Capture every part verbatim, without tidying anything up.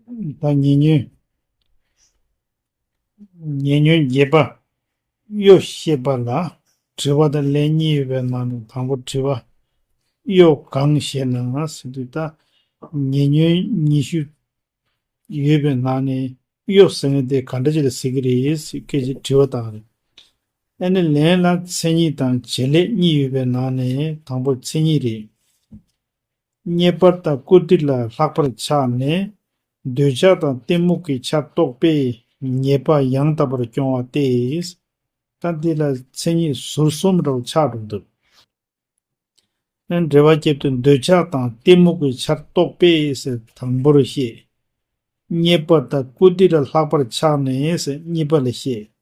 ད་ཉེ་ཉོན། ཉེ་ཉོན་བརྒྱད་པ། གཡོ་བཤད་པ་ལ། དྲི་བ་དང་ལན་གཉིས་ཡོད་པའི་ནང་ནས་དང་པོ་དྲི་བ། གཡོ་གང་ཞེ་ན་ཟེར་དུས་ད། ཉེ་ཉོན་ཉི་ཤུ་ཡོད་པའི་ནང་ནས་གཡོ་ཟེར་མཁན་དེ་ག་འདྲ་ཅིག་ལ་ཟེར་གྱི་རེད་ཟེར་སྐད་ཆ་དྲི་བ་བཏང་རེད། ཨ་ནི་ལན་ལ་མཚན་ཉིད་དང་བྱེད་ལས་གཉིས་ཡོད་པའི་ནང་ནས་དང་པོ་མཚན་ཉིད་རེད། རྙེད་པར་དང་བཀུར་སྟི་ལ་ལྷག་པར་ཆགས་ནས། འདོད་ཆགས་དང་གཏི་མུག་གི་ཆར་གཏོགས་པས་ཉེས་པ་ཡང་དག་པར་སྐྱོང་བ་སྟེ། ད་འདི་ལ་མཚན་ཉིད་ཟུར་གསུམ་འདྲ་བོ་ཆགས་འགྲོ་འདུག་ཨ་འགྲེལ་པ་བརྒྱབ་སྟེ་འདོད་ཆགས་དང་གཏི་མུག་གི་ཆར་གཏོགས་པས་ཟེར་དང་པོར་བཤད། རྙེད་པར་དང་བཀུར་སྟི་ལ་ལྷག་པར་ཆགས་ནས་ཟེར་གཉིས་པ་ལ་བཤད།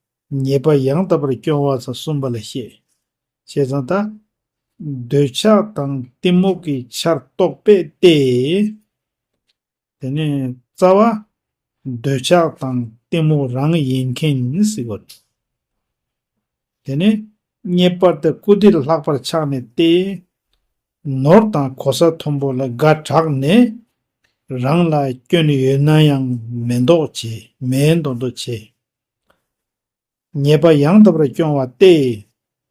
ཉེས་པ་ཡང་དག་པར་སྐྱོང་བ་ཟེར་གསུམ་པ་ལ་བཤད། བྱས་ཙང་ད། འདོད་ཆགས་དང་གཏི་མུག་གི་ཆར་གཏོགས་པས་ཏེ། དེ་ནས་རྩ་བ། འདོད་ཆགས་དང་གཏི་མུག་རང་ཡིན་མཁན་ཟེར་བ་རེད། དེ་ནས་རྙེད་པར་དང་བཀུར་སྟི་ལ་ལྷག་པར་ཆགས་ནས་ཏེ། ནོར་དང་གོ་ས་མཐོན་པོ་ལ་དགའ་དྲགས་ནས། རང་ལ་སྐྱོན་ཡོད་ན་ཡང་མེད་མདོག་བྱེད། མེད་མདོག་མདོག་བྱེད། ཉེས་པ་ཡང་དག་པར་སྐྱོང་བ་སྟེ།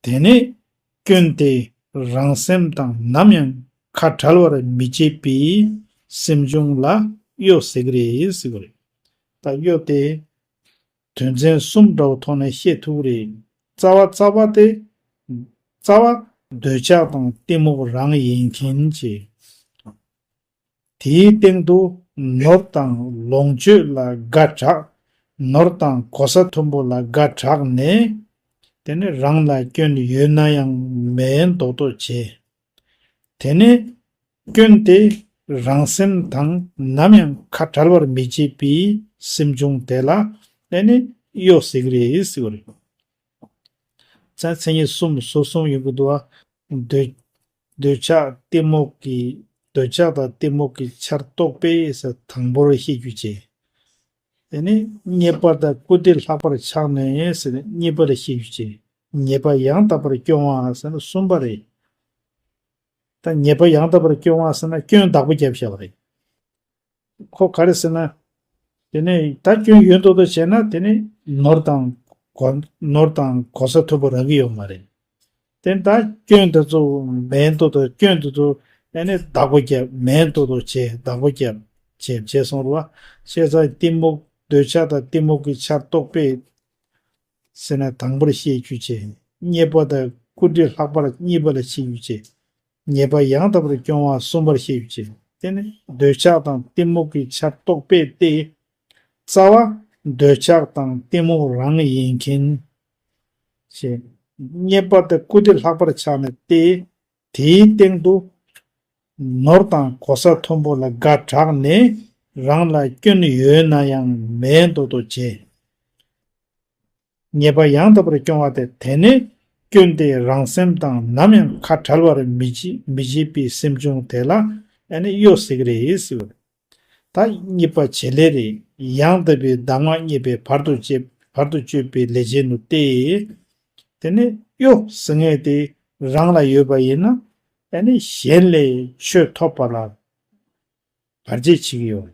དེ་ནི་སྐྱོན་དེ་རང་སེམས་དང་ནམ་ཡང་ཁ་བྲལ་བར་མི་བྱེད་པའི་སེམས་བྱུང་ལ་གཡོ་ཟེར་གྱི་རེད་ཟེར་གྱི་རེད། ད་གཡོ་དེ་དོན་ཚན་གསུམ་འདྲ་བོ་ཐོག་ནས་བཤད་ཐུབ་ཀྱི་རེད། རྩ་བ་རྩ་བ་དེ། རྩ་བ་འདོད་ཆགས་དང་གཏི་མུག་རང་ཡིན་མཁན་གྱི། དེའི་སྟེང་དུ་ནོར་དང་ལོངས་སྤྱོད་ལ་དགའ་དྲགས། ནོར་དང་གོ་ས་མཐོན་པོ་ལ་དགའ་དྲགས་ནས། དེ་ནི་རང་ལ་སྐྱོན་ཡོད་ན་ཡང་མེད་མདོག་མདོག་བྱེད། དེ་ནི་སྐྱོན་དེ་རང་སེམས་དང་ནམ་ཡང་ཁ་བྲལ་བར་མི་བྱེད་པའི་སེམས་བྱུང་དེ་ལ་དེ་ནི་གཡོ་ཟེར་གྱི་རེད་ཟེར་བ་རེད། ཙ་མཚན་ཉིད་གསུམ་ཟུར་གསུམ་ཡོད་ཀྱི་འདུག་བ། འདོད། འདོད་ཆགས་གཏི་མུག་གི། འདོད་ཆགས་དང་གཏི་མུག་གི་ཆར་གཏོགས་པས་ཟེར་དང་པོར་བཤད་རྒྱུ་བྱས། དེ་ནས་རྙེད་པར་དང་བཀུར་སྟིར་ལྷག་པར་ཆགས་ནས་ཟེར་ནས་གཉིས་པ་ལ་བཤད་རྒྱུ་བྱས། ཉེས་པ་ཡང་དག་པར་སྐྱོང་བ་ཟེར་ན་གསུམ་པ་རེད། ད་ཉེས་པ་ཡང་དག་པར་སྐྱོང་བ་ཟེར་ན་སྐྱོན་བདག་པོ་རྒྱབ་བཞག་པ་རེད། ཁོ་ག་རེ་ཟེར་ན། དེ་ནས་ད་སྐྱོན་ཡོད་མདོག་མདོག་བྱས་ན་དེ་ནས་ནོར་དང་གོ། ནོར་དང་གོ་ས་མཐོན་པོ་རག་གི་ཡོད་མ་རེད། དེ་ད་སྐྱོན་དེ་ཚོ་མེད་མདོག་མདོག་སྐྱོན་དེ་ཚོ་ཨ་ནི་བདག་པོ་རྒྱབ། མེད་མདོག་མདོག་བྱས་བདག་པོ་རྒྱབ་བྱས་བྱས་སོང་རེད་བ། བྱས་ཙང་གཏི་མུག་འདོད་ཆགས་དང་གཏི་མུག་གི་ཆར་གཏོགས་པས་ཟེར་ནས་དང་པོར་བཤད་རྒྱུ་བྱས། རྙེད་པ་དང་བཀུར་སྟི་ལྷག་པར་གཉིས་པ་ལ་བཤད་རྒྱུ་བྱས། ཉེས་པ་ཡང་དག་པར་སྐྱོང་བ་གསུམ་པར་བཤད་རྒྱུ་བྱས། དེ་ནི་འདོད་ཆགས་དང་གཏི་མུག་གི་ཆར་གཏོགས་པས་ཏེ། རྩ་བ་འདོད་ཆགས་དང་གཏི་མུག་རང་ཡིན་མཁན། ཞེས། རྙེད་པ་དང་བཀུར་སྟི་ལྷག་པར་ཆགས་ནས་ཏེ། དེའི་སྟེང་དུ། ནོར་དང་གོ་ས་མཐོན་པོ་ལ་དགའ་དྲགས་ནས། རང་ལ་སྐྱོན་ཡོད་ན་ཡང་མེད་མདོག་མདོག་བྱས། ཉེས་པ་ཡང་དག་པར་སྐྱོང་བ་སྟེ། དེ་ནི་སྐྱོན་དེ་རང་སེམས་དང་ནམ་ཡང་ཁ་བྲལ་བར་མི་བྱེད། མི་བྱེད་པའི་སེམས་བྱུང་དེ་ལ་ཨ་ནི་གཡོ་ཟེར་གྱི་རེད་ཟེར་བ་རེད། ད་གཉིས་པ་བྱེད་ལས་རེད། ཡང་དག་པའི་གདམས་ངག་རྙེད་པའི་བར་དུ་གཅོད། བར་དུ་གཅོད་པའི་ལས་བྱེད་ནུས་ཏེ། དེ་ནི་གཡོ་ཟེར་མཁན་དེ་རང་ལ་ཡོད་པ་ཡིན་ན་ཨ་ནི་གཞན་ལས་ཆོས་ཐོབ་པ་ལ་བར་ཆད་བྱེད་ཀྱི་ཡོད།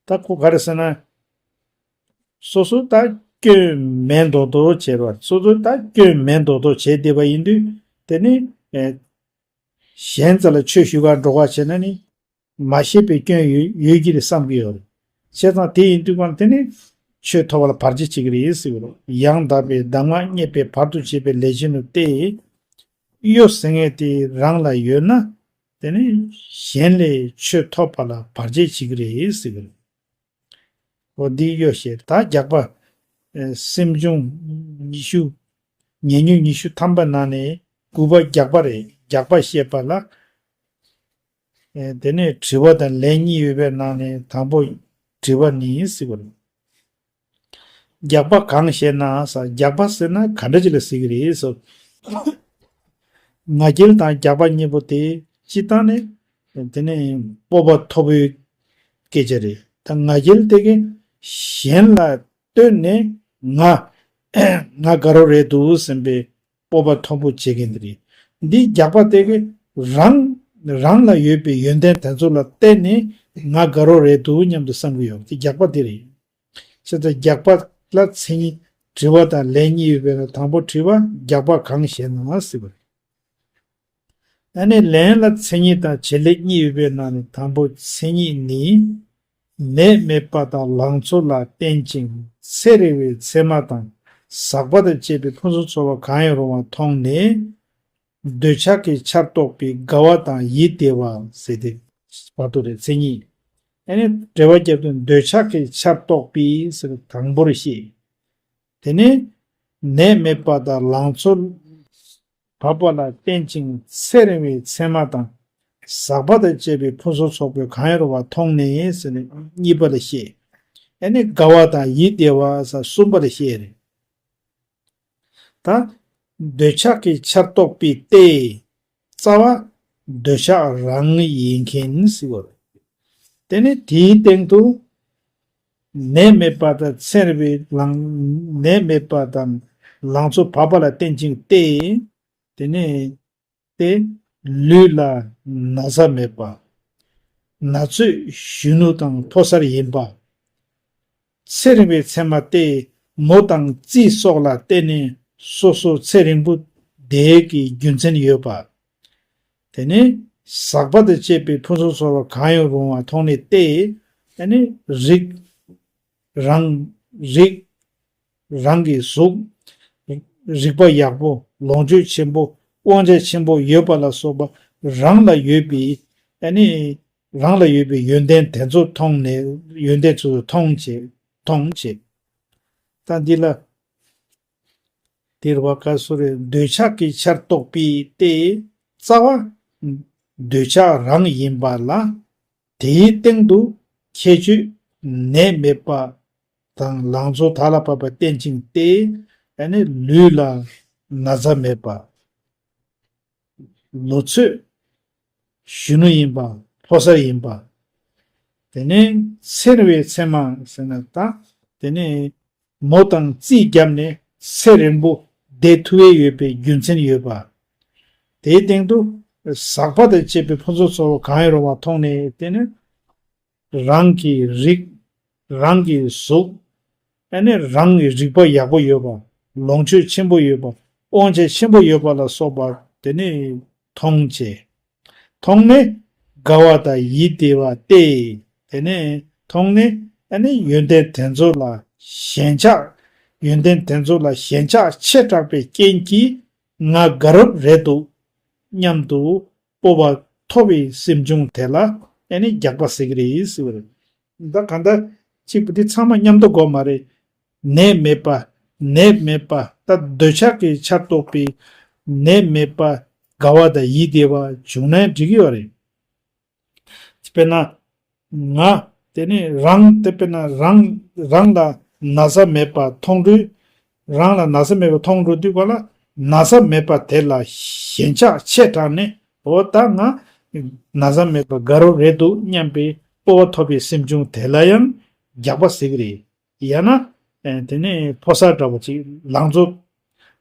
ད་ཁོ་ག་རེ་ཟེར་ན། སོ་སོ་ད་སྐྱོན་མེད་མདོག་མདོག་བྱས་པ། སོ་སོ་ད་སྐྱོན་མེད་མདོག་མདོག་བྱས་བསྡད་པ་ཡིན་དུས། དེ་ནི་ཨེ། གཞན་རྩ་ལ་ཆོས་ཞུ་གར་འགྲོ་ག་བྱས་ན་ནི། མ་ཤེས་པའི་སྐྱོན་ཡོད་ཡོད་ཀྱི་རེད་བསམ་གྱི་ཡོད་རེད། བྱས་ཙང་དེ་ཡིན་དུས་གང་དེ་ནི་ཆོས་ཐོབ་པ་ལ་བར་ཆད་བྱེད་ཀྱི་རེད་ཟེར་བ་རེད། ཡང་དག་པའི་གདམས་ངག་རྙེད་པའི་བར་དུ་གཅོད་པའི་ལས་བྱེད་ནུས་ཏེ། གཡོ་ཟེར་མཁན་དེ་རང་ལ་ཡོད་ན། དེ་ནི་གཞན་ལས་ཆོས་ཐོབ་པ་ལ་བར་ཆད་བྱེད་ཀྱི་རེད་ཟེར་གྱི་རེད། འོ་འདི་གཡོ་ཞེས། ད་རྒྱགས་པ། ཨེ། སེམས་བྱུང་ཉི་ཤུ། ཉེ་ཉོན་ཉི་ཤུ་ཐམ་པ་ནང་ནས་དགུ་པ་རྒྱགས་པ་རེད། རྒྱགས་པ་བཤད་པ་ལ། ཨེ། དེ་ནས་དྲི་བ་དང་ལན་གཉིས་ཡོད་པའི་ནང་ནས་དང་པོ་དྲི་བ་ནི་ཟེར་བ་རེད། རྒྱགས་པ་གང་ཞེ་ན་ཟེར། རྒྱགས་པ་ཟེར་ན་ག་འདྲ་ཅིག་ལ་ཟེར་གྱི་རེད་ཟེར། ང་རྒྱལ་དང་རྒྱགས་པ་གཉིས་པོ་དེ་སྤྱིར་བཏང་ནས་དེ་ནས་སྤོབས་པ་མཐོ་པོའི་སྐད་ཆ་རེད། ད་ང་རྒྱལ་དེ་གི་གཞན་ལ་ལྟོས་ནས་ང་ང་དགའ་རོགས་རེད་འདུག་ཟེར་བའི་སྤོབས་པ་མཐོན་པོ་བྱེད་མཁན་དེ་རེད། འདི་རྒྱགས་པ་དེ་གི་རང་ རང་ལ་ཡོད་པའི་ཡོན་ཏན་དེ་ཚོ་ལ་བརྟེན་ནས་ང་དགའ་རབ་རེད་འདུག་སྙམ་དུ་བསམ་གྱི་ཡོད། དེ་རྒྱགས་པ་དེ་རེད། བྱས་ཙང་རྒྱགས་པ་ལ་མཚན་ཉིད། དྲི་བ་དང་ལན་གཉིས་ཡོད་པའི་ནང་དང་པོ་དྲི་བ། རྒྱགས་པ་གང་ཞེ་ན་ཟེར་བ་རེད། ཨ་ནི་ལན་ལ་མཚན་ཉིད་དང་བྱེད་ལས་གཉིས་ཡོད་པའི་ནང་ནས་དང་པོ་མཚན་ཉིད་ནི། ནད་མེད་པ་དང་ལང་ཚོ་ལ་བརྟེན་ཅིང་ཚེ་རིང་བའི་མཚན་མ་དང་ཟག་པ་དང་བཅས་པའི་ཕུན་སུམ་ཚོགས་པ་གང་ཡང་རུང་བ་མཐོང་ནས། འདོད་ཆགས་ཀྱི་ཆར་གཏོགས་པའི་དགའ་བ་དང་ཡིད་བདེ་བ་ཟེར་ཏེ་བར་དུ་རེད། མཚན་ཉིད། ཨ་ནི་འགྲེལ་པ་བརྒྱབ་དུས་འདོད་ཆགས་ཀྱི་ཆར་གཏོགས་པའི་ཟེར་དང་པོར་བཤད། དེ་ནས་ནད་མེད་པ་དང་ལང་ཚོ་བབས་པ་ལ་བརྟེན་ཅིང་ཚེ་རིང་བའི་མཚན་མ་དང་ཟག་པ་དང་བཅས་པའི་ཕུན་སུམ་ཚོགས་པའི་གང་ཡང་རུང་བ་མཐོང་ནས་ཟེར་ནས་གཉིས་པ་ལ་བཤད། ཨ་ནི་དགའ་བ་དང་ཡིད་བདེ་བ་ཟེར་གསུམ་པ་ལ་བཤད་རེད། ད་འདོད་ཆགས་ཀྱི་ཆར་གཏོགས་པའི་སྟེ། རྩ་བ་འདོད་ཆགས་རང་ཡིན་མཁན་ཟེར་བ་རེད། དེ་ནི་དེའི་སྟེང་དུ་ནད་མེད་པ་དང་ཚེ་རིང་བའི་ལང་ནད་མེད་པ་དང་ལང་ཚོ་བབས་པ་ལ་བརྟེན་ཅིང་སྟེ། དེ་ནི་སྟེ། ལུས་ལ་ན་ཚ་མེད་པ། ན་ཚོད་གཞོན་ནུ་དང་ཕོ་གསར་ཡིན་པ། ཚེ་རིང་བའི་མཚན་མ་སྟེ། མོ་དང་རྩིས་སོགས་ལ་བརྟེན་ནས་སོ་སོ་ཚེ་རིང་པོ་བསྡད་ཀྱི་རྒྱུ་མཚན་ཡོད་པ། དེ་ནས་ཟག་པ་དང་བཅས་པའི་ཕུན་སུམ་ཚོགས་པ་གང་ཡང་རུང་བ་མཐོང་ནས་ཏེ། དེ་ནས་རིགས་རང་རིགས་རང་གི་གཟུགས། རིག་པ་ཡག་པོ། ལོངས་སྤྱོད་ཆེན་པོ། དབང་ཆ་ཆེན་པོ་ཡོད་པ་ལ་སོགས་པ་རང་ལ་ཡོད་པའི། ཨ་ནི་རང་ལ་ཡོད་པའི་ཡོན་ཏན་དེ་ཚོ་མཐོང་ནས། ཡོན་ཏན་ཚོ་མཐོང་བྱེད། མཐོང་བྱེད། ད་འདི་ལ་དེར་བ་ཀ་སུ་རེ་འདོད་ཆགས་ཀྱི་ཆར་གཏོགས་པའི་སྟེ། རྩ་བ་འདོད་ཆགས་རང་ཡིན་པ་ལ། དེའི་སྟེང་དུ་ཁྱད་ཆོས་ནད་མེད་པ་དང་ལང་ཚོ་དག་ལ་བབས་པ་བརྟེན་ཅིང་སྟེ། ཨ་ནི་ལུས་ལ་ན་ཚ་མེད་པ། ལོ་ཚོད་གཞོན་ནུ་ཡིན་པ། ཕོ་གསར་ཡིན་པ། དེ་ནས་ཚེ་རིང་བའི་མཚན་མ་ཟེར་ན་ད། དེ་ནས་མོ་དང་རྩིས་བརྒྱབ་ནས་ཚེ་རིང་པོ་བསྡད་ཐུབ་ཡས་ཡོད་པའི་རྒྱུ་མཚན་ཡོད་པ། དེའི་སྟེང་དུ་ཟག་པ་དང་བཅས་པའི་ཕུན་སུམ་ཚོགས་པ་གང་ཡང་རུང་བ་མཐོང་ནས། དེ་ནི་རང་གི་རིགས། རང་གི་གཟུགས། ཨ་ནི་རང་གི་རིག་པ་ཡག་པོ་ཡོད་པ། ལོངས་སྤྱོད་ཆེན་པོ་ཡོད་པ། དབང་ཆ་ཆེན་པོ་ཡོད་པ་ལ་སོགས་པ་དེ་ནི་མཐོང་བྱས། མཐོང་ནས་དགའ་བ་དང་ཡིད་བདེ་བ་སྟེ། དེ་ནས་མཐོང་ནས་ཨ་ནི་ཡོན་ཏན་དེ་ཚོ་ལ་ཞེན་ཆགས། ཡོན་ཏན་དེ་ཚོ་ལ་ཞེན་ཆགས་ཆེ་དྲགས་པའི་རྐྱེན་གྱིས་ང་དགའ་རབ་རེད་འདུག་སྙམ་དུ་སྤོབས་པ་ཐོབ་པའི་སེམས་བྱུང་དེ་ལ་ཨ་ནི་རྒྱགས་པ་ཟེར་གི་རེད་ཟེར་བ་རེད། ད་གང་ལྟར་གཅིག་པུ་འདི་ཚང་མ་མཉམ་དུ་དགོས་མ་རེད། ནད་མེད་པ། ནད་མེད་པ། ད་འདོད་ཆགས་ཀྱི་ཆར་གཏོགས་པའི་ནད་མེད་པ། དགའ་བ་དང་ཡིད་བདེ་བ་བྱུང་ན་འགྲིག་གི་ཡོད་རེད། དཔེར་ན། ང་། དེ་ནི་རང་། དེ་དཔེར་ན་རང་། རང་ལ་ན་ཚ་མེད་པ་མཐོང་དུས། རང་ལ་ན་ཚ་མེད་པ་མཐོང་འགྲོ་དུས་ག་ལ་ན་ཚ་མེད་པ་དེ་ལ་ཞེན་ཆགས་ཆེ་དྲགས་ནས། འོ་ད་ང་ན་ཚ་མེད་པ་དགའ་རབ་རེད་འདུག་སྙམ་པའི་སྤོབས་པ་ཐོབ་པའི་སེམས་བྱུང་དེ་ལ་ཡང་རྒྱགས་པ་ཟེར་གི་རེད། ཡང་ན། ཨེ། དེ་ནས་ཕོ་གསར་འདྲ་བོ་ཅིག་ལང་ཚོ།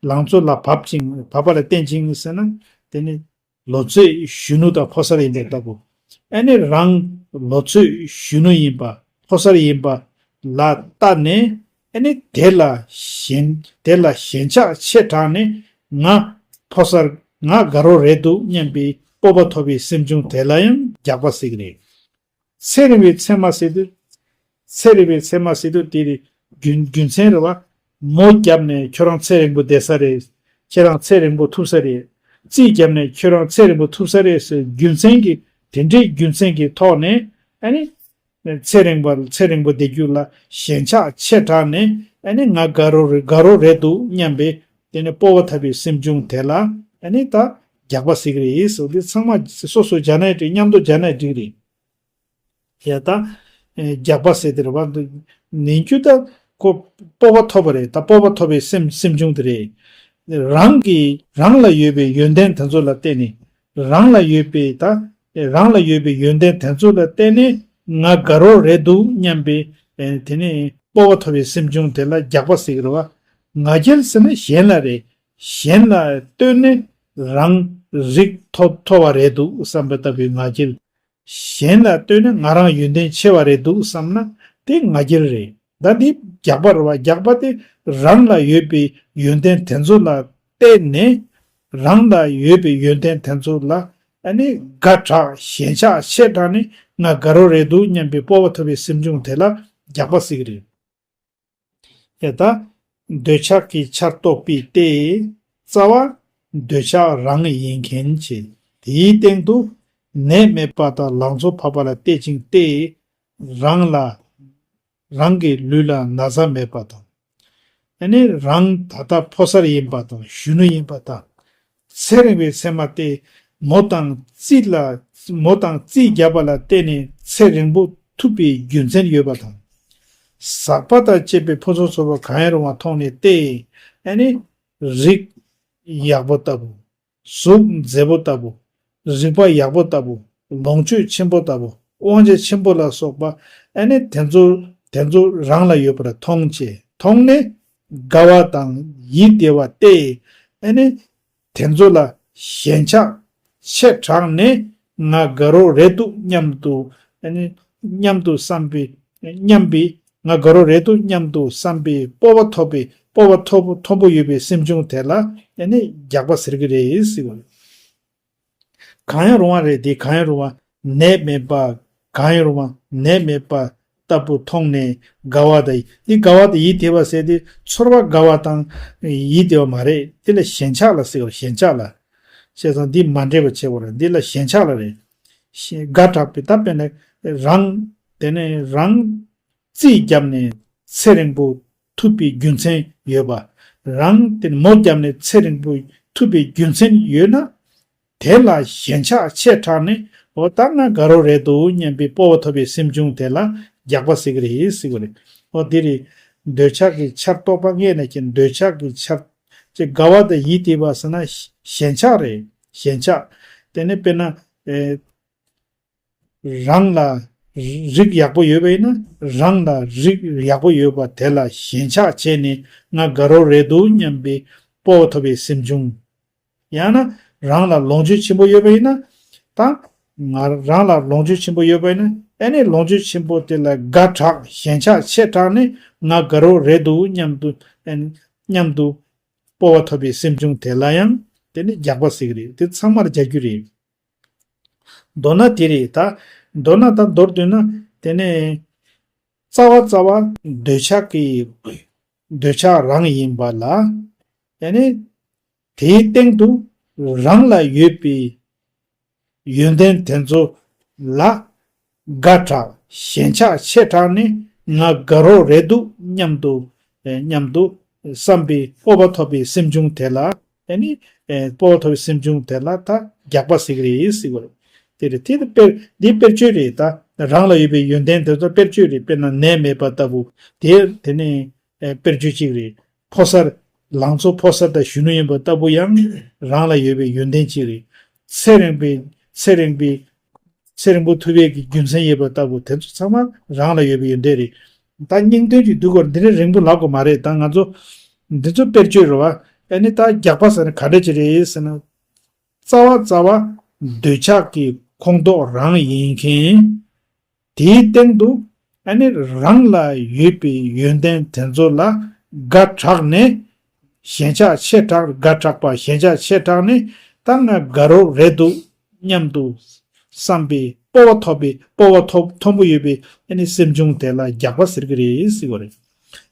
ལང་ཚོ་ལ་བབ་ཅིང་། བབ་པ་ལ་བརྟེན་ཅིང་ཟེར་ན། དེ་ནི་ལོ་ཚོད་གཞོན་ནུ་དང་ཕོ་གསར་ཡིན་པའི་ལྟ་བུ། ཨ་ནི་རང་ལོ་ཚོད་གཞོན་ནུ་ཡིན་པ། ཕོ་གསར་ཡིན་པ་ལ་ལྟ་ནས། ཨ་ནི་དེ་ལ་ཞེན། དེ་ལ་ཞེན་ཆགས་ཆེ་དྲགས་ནས། ང་ཕོ་གསར། ང་དགའ་རབ་རེད་འདུག་སྙམ་པའི་སྤོབས་པ་ཐོབ་པའི་སེམས་བྱུང་དེ་ལ་ཡང་རྒྱགས་པ་ཟེར་གི་རེད། ཚེ་རིང་བའི་མཚན་མ་ཟེར་དུས། ཚེ་རིང་བའི་མཚན་མ་ཟེར་དུས་དེ་རེད། རྒྱུ་རྒྱུ་མཚན་རེད་བ། མོ་བརྒྱབ་ནས་ཁྱོད་རང་ཚེ་རིང་པོ་བསྡད་ས་རེད། ཁྱེད་རང་ཚེ་རིང་པོ་ཐུབ་ས་རེད། རྩིས་བརྒྱབ་ནས་ཁྱོད་རང་ཚེ་རིང་པོ་ཐུབ་ས་རེད་ཟེར་རྒྱུ་མཚན་གྱི། དེ་འདྲའི་རྒྱུ་མཚན་གྱི་ཐོག་ནས། ཨ་ནི་ཚེ་རིང་པ། ཚེ་རིང་པོ་བསྡད་རྒྱུ་ལ་ཞེན་ཆགས་ཆེ་དྲགས་ནས། ཨ་ནི་ང་དགའ་རབ་རེད། དགའ་རབ་རེད་འདུག་སྙམ་པའི། དེ་ནས་སྤོབས་པ་ཐོབ་པའི་སེམས་བྱུང་དེ་ལ་ཨ་ནི་ད་རྒྱགས་པ་ཟེར་གི་རེད་ཟེར། འདི་ཚང་མ་སོ་སོ་སྦྱར་ནའི་འགྲིག། མཉམ་དུ་སྦྱར་ནའི་འགྲིག་རེད། ཡ་ད། ཨེ། རྒྱགས་པ་ཟེར་དེ་རེད་བ། ནན་རྒྱུ་ད་ཁོ་སྤོབས་པ་ཐོབ་པ་རེད། ད་སྤོབས་པ་ཐོབ་པའི་སེམས། སེམས་བྱུང་དེ་རེད། རང་གི། རང་ལ་ཡོད་པའི་ཡོན་ཏན་དེ་ཚོ་ལ་བརྟེན་ནས། རང་ལ་ཡོད་པའི་ད། རང་ལ་ཡོད་པའི་ཡོན་ཏན་དེ་ཚོ་ལ་བརྟེན་ནས་ང་དགའ་རབ་རེད་འདུག་སྙམ་པའི། ཨེ། དེ་ནས་སྤོབས་པ་ཐོབ་པའི་སེམས་བྱུང་དེ་ལ་རྒྱགས་པ་ཟེར་གི་རེད་བ། ང་རྒྱལ་ཟེར་ན་གཞན་ལ་རེད། གཞན་ལ་ལྟོས་ནས། རང་རིག་མཐོ་མཐོ་བ་རེད་འདུག་བསམ་པ་ལྟ་བུའི་ང་རྒྱལ། གཞན་ལ་ལྟོས་ན་ང་རང་ཡོན་ཏན་ཆེ་བ་རེད་འདུག་བསམ་ན་དེ་ང་རྒྱལ་རེད། ད་འདི་རྒྱགས་པ་རེད་བ། རྒྱགས་པ་དེ་རང་ལ་ཡོད་པའི་ཡོན་ཏན་དེ་ཚོ་ལ་བལྟས་ནས། རང་ལ་ཡོད་པའི་ཡོན་ཏན་དེ་ཚོ་ལ་ཨ་ནི་དགའ་དྲགས་ཞེན་ཆགས་ཆེ་དྲགས་ནས་ང་དགའ་རོགས་རེད་འདུག་སྙམ་པའི་སྤོབས་པ་ཐོབ་པའི་སེམས་བྱུང་དེ་ལ་རྒྱགས་པ་ཟེར་གི་རེད། ཡ་ད། འདོད་ཆགས་ཀྱི་ཆར་གཏོགས་པའི་རྟེན། རྩ་བ། འདོད་ཆགས་རང་ཡིན་མཁན་བྱས། དེའི་སྟེང་དུ། ནད་མེད་པ་དང་ལང་ཚོ་འཕགས་པ་ལ་བལྟས་ཅིང་སྟེ། རང་ལ། རང་གི་ལུས་ལ་ན་ཚ་མེད་པ་དང་། ཨ་ནི་རང་ད་ལྟ་ཕོ་གསར་ཡིན་པ་དང་གཞོན་ནུ་ཡིན་པ་དང་། ཚེ་རིང་བའི་མཚན་མ་སྟེ། མོ་དང་རྩིས་ལ། མོ་དང་རྩིས་བརྒྱབ་པ་ལ་བརྟེན་ནས་ཚེ་རིང་པོ་ཐུབ་པའི་རྒྱུ་མཚན་ཡོད་པ་དང་། ཟག་པ་དང་བཅས་པའི་ཕུན་སུམ་ཚོགས་པ་གང་ཡང་རུང་བ་མཐོང་ནས་ཏེ། ཨ་ནི། རིགས་ཡག་པོ་ལྟ་བུ། གཟུགས་མཛེས་པོ་ལྟ་བུ། རིག་པ་ཡག་པོ་ལྟ་བུ། ལོངས་སྤྱོད་ཆེན་པོ་ལྟ་བུ། དབང་ཆ་ཆེན་པོ་ལ་སོགས་པ། ཨ་ནི་དེ་ཚོ། དེ་ཚོ་རང་ལ་ཡོད་པར་མཐོང་བྱས། མཐོང་ནས། དགའ་བ་དང་ཡིད་བདེ་བ་སྟེ། ཨ་ནི། དེ་ཚོ་ལ་ཞེན་ཆགས་ཆེ་དྲགས་ནས་ང་དགའ་རོགས་རེད་འདུག་སྙམ་དུ། ཨ་ནི་སྙམ་དུ་བསམ་པའི། སྙམ་པའི་ང་དགའ་རོགས་རེད་འདུག་སྙམ་དུ་བསམ་པའི་སྤོབས་པ་ཐོབ་པའི་སྤོབས་པ་མཐོ་པོ་མཐོན་པོ་ཡོད་པའི་སེམས་བྱུང་དེ་ལ་ཨ་ནི་རྒྱགས་པ་ཟེར་གི་རེད་ཟེར་བ། གང་ཡང་རུང་བ་རེད་དེ། གང་ཡང་རུང་བ། ནད་མེད་པ། གང་ཡང་རུང་བ་ནད་མེད་པ་ལྟ་བུ་མཐོང་ནས་དགའ་བ་དང་ཡིད། དེ་དགའ་བ་དང་ཡིད་བདེ་བ་ཟེར་དེ་ཚོར་བ་དགའ་བ་དང་ཡིད་བདེ་བ་མ་རེད། དེ་ལ་ཞེན་ཆགས་ལ་ཟེར་བ། ཞེན་ཆགས་ལ། བྱས་ཙང་འདི་མ་འདྲེས་པ་བྱེད་དགོས་རེད། འདི་ལ་ཞེན་ཆགས་ལ་རེད། ཞེན། དགའ་དྲགས་པའི། ད་དཔེར་ན་རང་། དེ་ནས་རང་རྩིས་བརྒྱབ་ནས་ཚེ་རིང་པོ་ཐུབ་པའི་རྒྱུ་མཚན་ཡོད་པ། རང་དེ་མོ་བརྒྱབ་ནས་ཚེ་རིང་པོ་ཐུབ་པའི་རྒྱུ་མཚན་ཡོད་ན། དེ་ལ་ཞེན་ཆགས་ཆེ་དྲགས་ནས། འོ་ད་ང་དགའ་རོགས་རེད་འདུག་སྙམ་པའི་སྤོབས་པ་ཐོབ་པའི་སེམས་བྱུང་དེ་ལ་རྒྱགས་པ་ཟེར་གི་རེད་ཟེར་གི་རེད། འོ་འདི་རེད། འདོད་ཆགས་ཀྱི་ཆར་གཏོགས་པ་སྔས་ནས་ཀྱི་འདོད་ཆགས་ཀྱི་ཆར། ཅེས་དགའ་བ་དང་ཡིད་བདེ་བ་ཟེར་ན་ཞེན་ཆགས་རེད། ཞེན་ཆགས། དེ་ནས་དཔེར་ན། ཨེ། རང་ལ་རིགས་ཡག་པོ་ཡོད་པ་ཡིན་ན། རང་ལ་རིགས་ཡག་པོ་ཡོད་པ་དེ་ལ་ཞེན་ཆགས་བྱས་ནས་ང་དགའ་རོགས་རེད་འདུག་སྙམ་པའི་སྤོབས་པ་ཐོབ་པའི་སེམས་བྱུང་། ཡང་ན་རང་ལ་ལོངས་སྤྱོད་ཆེན་པོ་ཡོད་པ་ཡིན་ན། ད་ང་རང་ལ་ལོངས་སྤྱོད་ཆེན་པོ་ཡོད་པ་ཡིན་ན། ཨ་ནི་ལོངས་སྤྱོད་ཆེན་པོ་དེ་ལ་དགའ་དྲགས་ཞེན་ཆགས་ཆེ་དྲགས་ནས་ང་དགའ་རོགས་རེད་འདུག་སྙམ་དུ། ཨ་ནི་སྙམ་དུ་སྤོབས་པ་ཐོབ་པའི་སེམས་བྱུང་དེ་ལ་ཡང་དེ་ནི་རྒྱགས་པ་ཟེར་གི་རེད། དེ་ཚང་མར་རྒྱག་རྒྱུ་རེད། མདོར་ན་དེ་རེད་ད། མདོར་ན་ད་མདོར་བསྡུས་ན། དེ་ནས་རྩ་བ་རྩ་བ་འདོད་ཆགས་ཀྱི། འདོད་ཆགས་རང་ཡིན་པ་ལ། ཡ་ནི་དེའི་སྟེང་དུ་རང་ལ་ཡོད་པའི་ཡོན་ཏན་དེ་ཚོ་ལ་དགའ་དྲགས་ཞེན་ཆགས་ཆེ་དྲགས་ནས་ང་དགའ་རོགས་རེད་འདུག་སྙམ་དུ། སྙམ་དུ་བསམ་པའི་སྤོབས་པ་ཐོབ་པའི་སེམས་བྱུང་དེ་ལ། ཨ་ནི། ཨེ། སྤོབས་པ་ཐོབ་པའི་སེམས་བྱུང་དེ་ལ་ད་རྒྱགས་པ་ཟེར་གི་རེད་ཟེར་གི་རེད། དེ་རེད། དེ་དཔེར། འདི་དཔེར་བརྗོད་རེད་ད། རང་ལ་ཡོད་པའི་ཡོན་ཏན་དེ་ཚོ་དཔེར་བརྗོད་རེད། དཔེར་ན་ནད་མེད་པ་ལྟ་བུ། དེ། དེ་ནི། ཨེ། དཔེར་བརྗོད་ཅིག་རེད། ཕོ་གསར། ལང་ཚོ་ཕོ་གསར་དང་གཞོན་ནུ་ཡིན་པ་ལྟ་བུ་ཡང་རང་ལ་ཡོད་པའི་ཡོན་ཏན་ཅིག་རེད། ཚེ་རིང་པའི། ཚེ་རིང་པའི། ཚེ་རིང་པོ་ཐུབ་པའི་གི་རྒྱུ་མཚན་ཡོད་པ་ལྟ་བུ་དེ་ཚོ་ཚང་མ་རང་ལ་ཡོད་པའི་ཡོན་ཏན་རེད། ད་སྙིང་དོན་གྱི་འདུག་གོ། འདི་ནི་རིང་པོ་ལབ་དགོས་མ་རེད། ད་ང་ཚོ་འདི་ཚོ་དཔེར་བརྗོད་རེད་བ། ཨ་ནི་ད་རྒྱགས་པ་ཟེར་ན་ག་འདྲ་ཅིག་རེད་ཟེར་ན། རྩ་བ་རྩ་བ་འདོད་ཆགས་ཀྱི་ཁོངས་གཏོགས་རང་ཡིན་མཁན། དེའི་སྟེང་དུ་ཨ་ནི་རང་ལ་ཡོད་པའི་ཡོན་ཏན་དེ་ཚོ་ལ་དགའ་དྲགས་ནས། ཞེན་ཆགས་ཆེ་དྲགས། དགའ་དྲགས་པ་ཞེན་ཆགས་ཆེ་དྲགས་ནས་ད་ང་དགའ་རོགས་རེད་འདུག་སྙམ་དུ་བསམ་པའི་སྤོབས་པ་ཐོབ་པའི། སྤོབས་པ་ཐོབ། མཐོན་པོ་ཡོད་པའི་ཨ་ནི་སེམས་བྱུང་དེ་ལ་རྒྱགས་པ་ཟེར་གི་རེད་ཟེར་གི་རེད།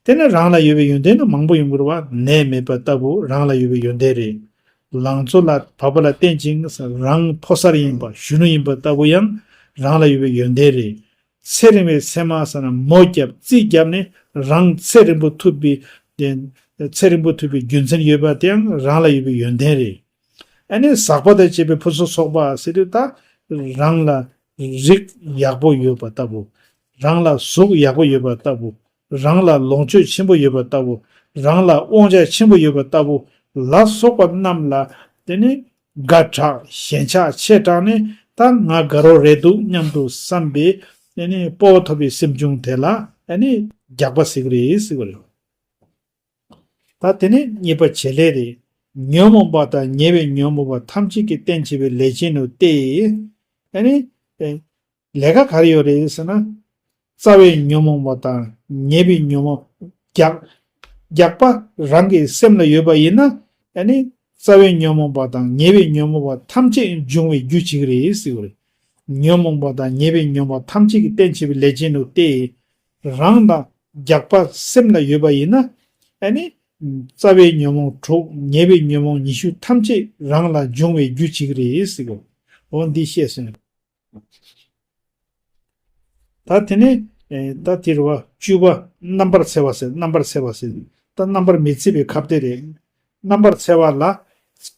དེ་ནས་རང་ལ་ཡོད་པའི་ཡོན་ཏན་ནི་མང་པོ་ཡོང་གི་རེད་བ། ནད་མེད་པ་ལྟ་བུ་རང་ལ་ཡོད་པའི་ཡོན་ཏན་རེད། ལང་ཚོ་ལ་བབ་པ་ལ་བརྟེན་ཅིང་རང་ཕོ་གསར་ཡིན་པ་གཞོན་ནུ་ཡིན་པ་ལྟ་བུ་ཡང་རང་ལ་ཡོད་པའི་ཡོན་ཏན་རེད། ཚེ་རིང་བའི་མཚན་མ་ཟེར་ན་མོ་བརྒྱབ་རྩིས་བརྒྱབ་ནས་རང་ཚེ་རིང་པོ་ཐུབ་པའི། ཚེ་རིང་པོ་ཐུབ་པའི་རྒྱུ་མཚན་ཡོད་པ་དེ་ཡང་རང་ལ་ཡོད་པའི་ཡོན་ཏན་རེད། ཨ་ནི་ཟག་པ་དང་བཅས་པའི་ཕུན་སུམ་ཚོགས་པ་ཟེར་དུས་ད་རང་ལ་རིགས་ཡག་པོ་ཡོད་པ་ལྟ་བུ། རང་ལ་གཟུགས་ཡག་པོ་ཡོད་པ་ལྟ་བུ། རང་ལ་ལོངས་སྤྱོད་ཆེན་པོ་ཡོད་པ་ལྟ་བུ། རང་ལ་དབང་ཆ་ཆེན་པོ་ཡོད་པ་ལྟ་བུ་ལ་སོགས་པ་རྣམས་ལ་དེ་ནི་དགའ་དྲགས་ཞེན་ཆགས་ཆེ་དྲགས་ནས་ད་ང་དགའ་རོགས་རེད་འདུག་སྙམ་དུ་བསམ་པའི་དེ་ནི་སྤོབས་པ་ཐོབ་པའི་སེམས་བྱུང་དེ་ལ་ཨ་ནི་རྒྱགས་པ་ཟེར་གི་རེད་ཟེར་གི་རེད། ད་དེ་ནས་གཉིས་པ་བྱེད་ལས་རེད། ཉོན་མོངས་པ་དང་ཉེ་བའི་ཉོན་མོངས་པ་ཐམས་ཅད་ཀྱི་རྟེན་བྱེད་པའི་ལས་ཅན་དུ་སྟེ། ཨ་ནི། ལས་ཀ་ག་རེ་ཡོད་རེད་ཟེར་ན། རྩ་བའི་ཉོན་མོངས་པ་དང་ཉེ་བའི་ཉོན་མོངས་རྒྱག་རྒྱགས་པ་རང་གི་སེམས་ལ་ཡོད་པ་ཡིན་ན། ཨ་ནི། རྩ་བའི་ཉོན་མོངས་པ་དང་ཉེ་བའི་ཉོན་མོངས་པ་ཐམས་ཅད་འབྱུང་བའི་རྒྱུ་གཅིག་རེད་ཟེར་བ་རེད། ཉོན་མོངས་པ་དང་ཉེ་བའི་ཉོན་མོངས་པ་ཐམས་ཅད་ཀྱི་རྟེན་བྱེད་པའི་ལས་ཅན་དུ་སྟེ། རང་དང་རྒྱགས་པ་སེམས་ལ་ཡོད་པ་ཡིན་ན། ཨ་ནི། རྩ་བའི་ཉོན་མོངས་དྲུག་ཉེ་བའི་ཉོན་མོངས་ཉི་ཤུ་ཐམས་ཅད་རང་ལ་འབྱུང་བའི་རྒྱུ་གཅིག་རེད་ཟེར་གོ། འོ་འདི་བཤད་ཟིན། ད་དེ་ནས་ད་དེ་རུ་བ་བཅུ་པ་རྣམ་པར་འཚེ་བ་ཟེར། རྣམ་པར་འཚེ་བ་ཟེར། ད་རྣམ་པར་མི་འཚེ་བའི་ཁ་གཏད་རེད། རྣམ་པར་འཚེ་བ་ལ་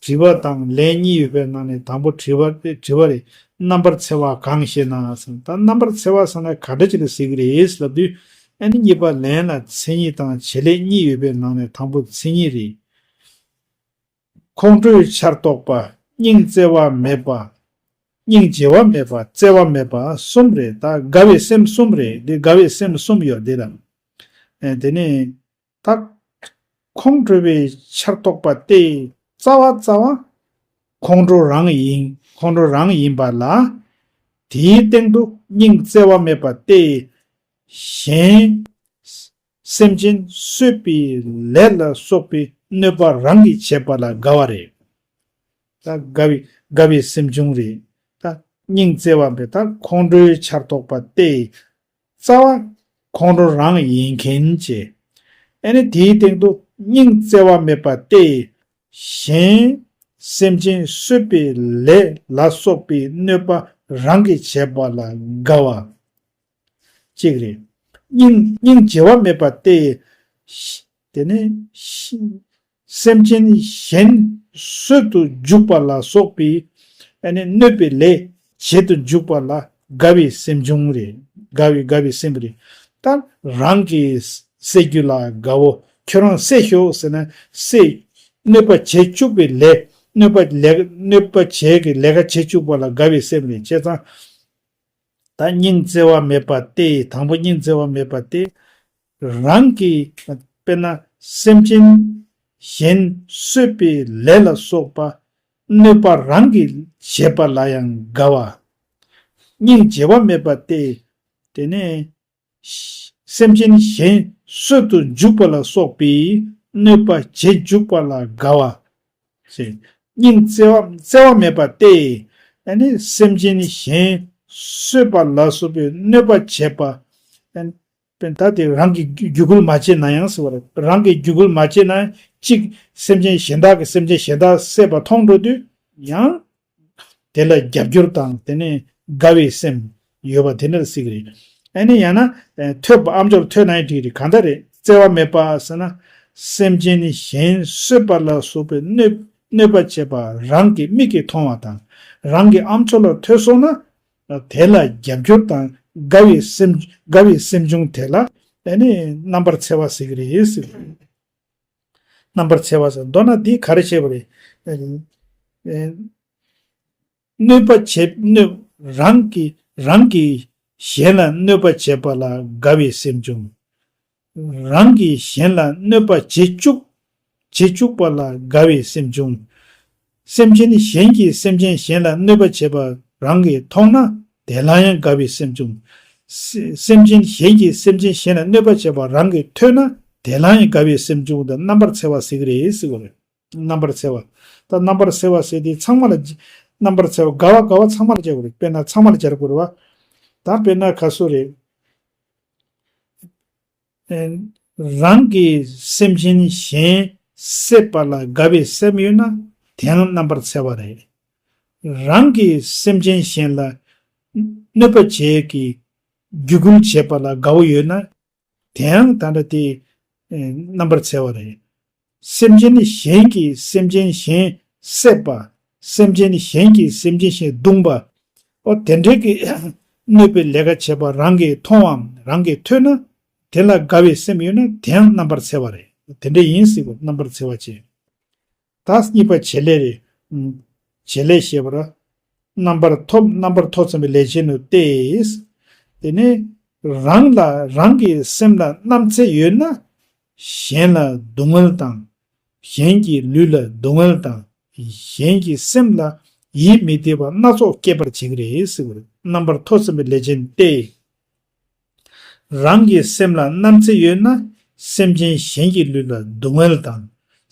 དྲི་བ་དང་ལན་གཉིས་ཡོད་པའི་ནང་ནས་དང་པོ་དྲི་བ་དྲི་བ་རེད། རྣམ་པར་འཚེ་བ་གང་ཞེ་ན་ཟེར། ད་རྣམ་པར་འཚེ་བ་ཟེར་ན་ག་འདྲ་ཅིག་ལ་ཟེར་གི་རེད་ལབ་དུས། ཨ་ནི་གཉིས་པ་ལན་ལ་མཚན་ཉིད་དང་བྱེད་ལས་གཉིས་ཡོད་པའི་ནང་ནས་དང་པོ་མཚན་ཉིད་རེད། ཁོང་ཁྲོའི་ཆར་གཏོགས་པ། སྙིང་བརྩེ་བ་མེད་པ། སྙིང་རྗེ་བ་མེད་པ་བརྩེ་བ་མེད་པ་གསུམ་རེད། ད་དགའ་བའི་སེམས་གསུམ་རེད། འདི་དགའ་བའི་སེམས་གསུམ་ཡོད་འདི་ལ། ཨེ་དེ་ནས་ད་ཁོང་ཁྲོ་བའི་ཆར་གཏོགས་པ་སྟེ། རྩ་བ་རྩ་བ་ཁོང་ཁྲོ་རང་ཡིན། ཁོང་ཁྲོ་རང་ཡིན་པ་ལ། དེའི་སྟེང་དུ་སྙིང་བརྩེ་བ་མེད་པ་སྟེ། གཞན་སེམས་ཅན་གསོད་པའི་ལས་ལ་སོགས་པའི་གནོད་པ་རང་གིས་བྱས་པ་ལ་དགའ་བ་རེད། ད་དགའ་བའི་དགའ་བའི་སེམས་བྱུང་རེད། ད་སྙིང་བརྩེ་བ་མེད། ད་ཁོང་ཁྲོའི་ཆར་གཏོགས་པ་སྟེ། རྩ་བ་ཁོང་ཁྲོ་རང་ཡིན་མཁན་བྱས། ཨ་ནི་དེའི་སྟེང་དུ་སྙིང་བརྩེ་བ་མེད་པ་སྟེ། གཞན་སེམས་ཅན་གསོད་པའི་ལས་ལ་སོགས་པའི་གནོད་པ་རང་གིས་བྱས་པ་ལ་དགའ་བ་གཅིག་རེད། སྙིང་སྙིང་རྗེ་བ་མེད་པ་སྟེ། དེ་ནས་སེམས་ཅན་གཞན་གསོད་དུ་འཇུག་པ་ལ་སོགས་པའི་ཨ་ནི་གནོད་པའི་ལས་བྱེད་དུ་འཇུག་པ་ལ་དགའ་བའི་སེམས་བྱུང་རེད། དགའ་བའི་དགའ་བའི་སེམས་རེད། ད་རང་གི་བསད་རྒྱུ་ལ་དགའ་བོ། ཁྱོད་རང་བསད་ཤོག་ཟེར་ན་བསད། གནོད་པ་བྱེད་བཅུག་པའི་ལས། གནོད་པ་ལས་གནོད་པ་བྱེད་ཀྱི་ལས་ཀ་བྱེད་བཅུག་པ་ལ་དགའ་བའི་སེམས་རེད། བྱས་ཙང་། ད་སྙིང་བརྩེ་བ་མེད་པ་སྟེ། དང་པོ་སྙིང་བརྩེ་བ་མེད་པ་སྟེ། རང་གི་དཔེར་ན་སེམས་ཅན་གཞན་གསོད་པའི་ལས་ལ་སོགས་པ་གནོད་པ་རང་གིས་བྱས་པ་ལ་ཡང་དགའ་བ། སྙིང་རྗེ་བ་མེད་པ་སྟེ། དེ་ནས་སེམས་ཅན་གཞན་གསོད་དུ་འཇུག་པ་ལ་སོགས་པའི་གནོད་པ་བྱེད་འཇུག་པ་ལ་དགའ་བ། ཞེས། སྙིང་བརྩེ་བ་བརྩེ་བ་མེད་པ་སྟེ། ཨ་ནི་སེམས་ཅན་གཞན་གསོད་པ་ལ་སོགས་པའི་གནོད་པ་བྱེད་པ། ཨ་ནི་ད་དེ་རང་གི་རྒྱུ་རྒྱུ་འགུལ་མ་བྱས་ན་ཡང་ཟེར་བ་རེད། རང་གི་རྒྱུ་རྒུལ་མ་བྱས་ན་གཅིག་སེམས་ཅན་གཞན་དག་གིས་སེམས་ཅན་གཞན་དག་བསད་པ་མཐོང་འགྲོ་དུས་ཡང་། དེ་ལ་རྒྱབ་སྐྱོར་དང་དེ་ནས་དགའ་བའི་སེམས་ཡོད་པ་དེ་འདྲ་སྲིད་ཀྱི་རེད། ཨ་ནི་ཡང་ན་ཐོས་པ་ཨམ་ཅོག་ཐོས་ན་ཡང་འགྲིག་གི་རེད། གང་ལྟར་རེད། བརྩེ་བ་མེད་པ་ཟེར་ན་སེམས་ཅན་གཞན་གསོད་པ་ལ་སོགས་པའི་གནོད་གནོད་པ་བྱེད་པ་རང་གི་མིག་གིས་མཐོང་བ་དང་རང་གི་ཨམ་ཅོག་ལ་ཐོས་སོང་ན་དེ་ལ་རྒྱབ་སྐྱོར་དང་དགའ་བའི་སེམས་དགའ་བའི་སེམས་བྱུང་དེ་ལ་ཨ་ནི་རྣམ་པར་འཚེ་བ་ཟེར་གྱི་རེད་ཟེར། རྣམ་པར་འཚེ་བ་ཟེར། མདོར་ན་འདི་ག་རེ་བྱས་པ་རེད། གནོད་པ་བྱེད་གནོད་རང་གིས་རང་གིས་གཞན་ལ་གནོད་པ་བྱེད་པ་ལ་དགའ་བའི་སེམས་བྱུང་། རང་གིས་གཞན་ལ་གནོད་པ་བྱེད་བཅུག་བྱེད་བཅུག་པ་ལ་དགའ་བའི་སེམས་བྱུང་། སེམས་ཅན་གཞན་གྱིས་སེམས་ཅན་གཞན་ལ་གནོད་པ་བྱེད་པ་རང་གིས་མཐོང་ན་དེ་ལ་ཡང་དགའ་བའི་སེམས་བྱུང་། སེ་སེམས་ཅན་གཞན་གྱིས་སེམས་ཅན་གཞན་ལ་གནོད་པ་བྱེད་པ་རང་གིས་ཐོས་ན་དེ་ལ་ཡང་དགའ་བའི་སེམས་བྱུང་དང་རྣམ་པར་འཚེ་བ་ཟེར་གྱི་རེད་ཟེར་བ་རེད། རྣམ་པར་འཚེ་བ། ད་རྣམ་པར་འཚེ་བ་ཟེར་དེ་ཚང་མ་ལ་རྣམ་པར་འཚེ་བ་དགའ་བ་དགའ་བ་ཚང་མ་ལ་སྦྱར་དགོས་རེད། དཔེར་ན་ཚང་མ་ལ་སྦྱར་དགོས་རེད་བ། ད་དཔེར་ན་ག་སུ་རེད། རང་གིས་སེམས་ཅན་གཞན་བསད་པ་ལ་དགའ་བའི་སེམས་ཡོད་ན་དེའང་རྣམ་པར་འཚེ་བ་རེད། རང་གིས་སེམས་ཅན་གཞན་ལ་གནོད་པ་བྱེད་ཀྱི་རྒྱུ་རྒུལ་བྱེད་པ་ལ་དགའ་བོ་ཡོད་ན། དེའང་ད་ལྟ་དེ་རྣམ་པར་འཚེ་བ་རེད། སེམས་ཅན་གཞན་གྱིས་སེམས་ཅན་གཞན་བསད་པ། སེམས་ཅན་གཞན་གྱིས་སེམས་ཅན་གཞན་བརྡུངས་པ། ཨོ་དེ་འདྲའི་གི་གནོད་པའི་ལས་ཀ་བྱེད་པ་རང་གིས་མཐོང་བའམ་རང་གིས་ཐོས་ན་དེ་ལ་དགའ་བའི་སེམས་ཡོད་ན་དེའང་རྣམ་པར་འཚེ་བ་རེད། དེ་འདྲ་ཡིན་སྲིད་པ་རྣམ་པར་འཚེ་བ་བྱེད། ད་གཉིས་པ་བྱེད་ལས་རེད། བྱེད་ལས་ཞེས་པར། རྣམ་པར་ཐོབ་རྣམ་པར་ཐོབ་ཚིམ་པའི་ལས་ཅན་དུ་སྟེ། དེ་ནི་རང་ལ་རང་གི་སེམས་ལ་རྣམ་འཚེ་ཡོད་ན་གཞན་ལ་སྡུག་བསྔལ་དང་ གཞན་གྱི་ལུས་ལ་སྡུག་བསྔལ་དང་། གཞན་གྱི་སེམས་ལ་ཡིད་མི་བདེ་བ་སྣ་ཚོགས་སྐྱེད་པར་བྱེད་ཀྱི་རེད་ཟེར་བ་རེད། རྣམ་པར་མཐོ་ཚིམ་པའི་ལས་ཅན་ཏེ། རང་གི་སེམས་ལ་རྣམ་འཚེ་ཡོད་ན། སེམས་ཅན་གཞན་གྱི་ལུས་ལ་སྡུག་བསྔལ་དང་།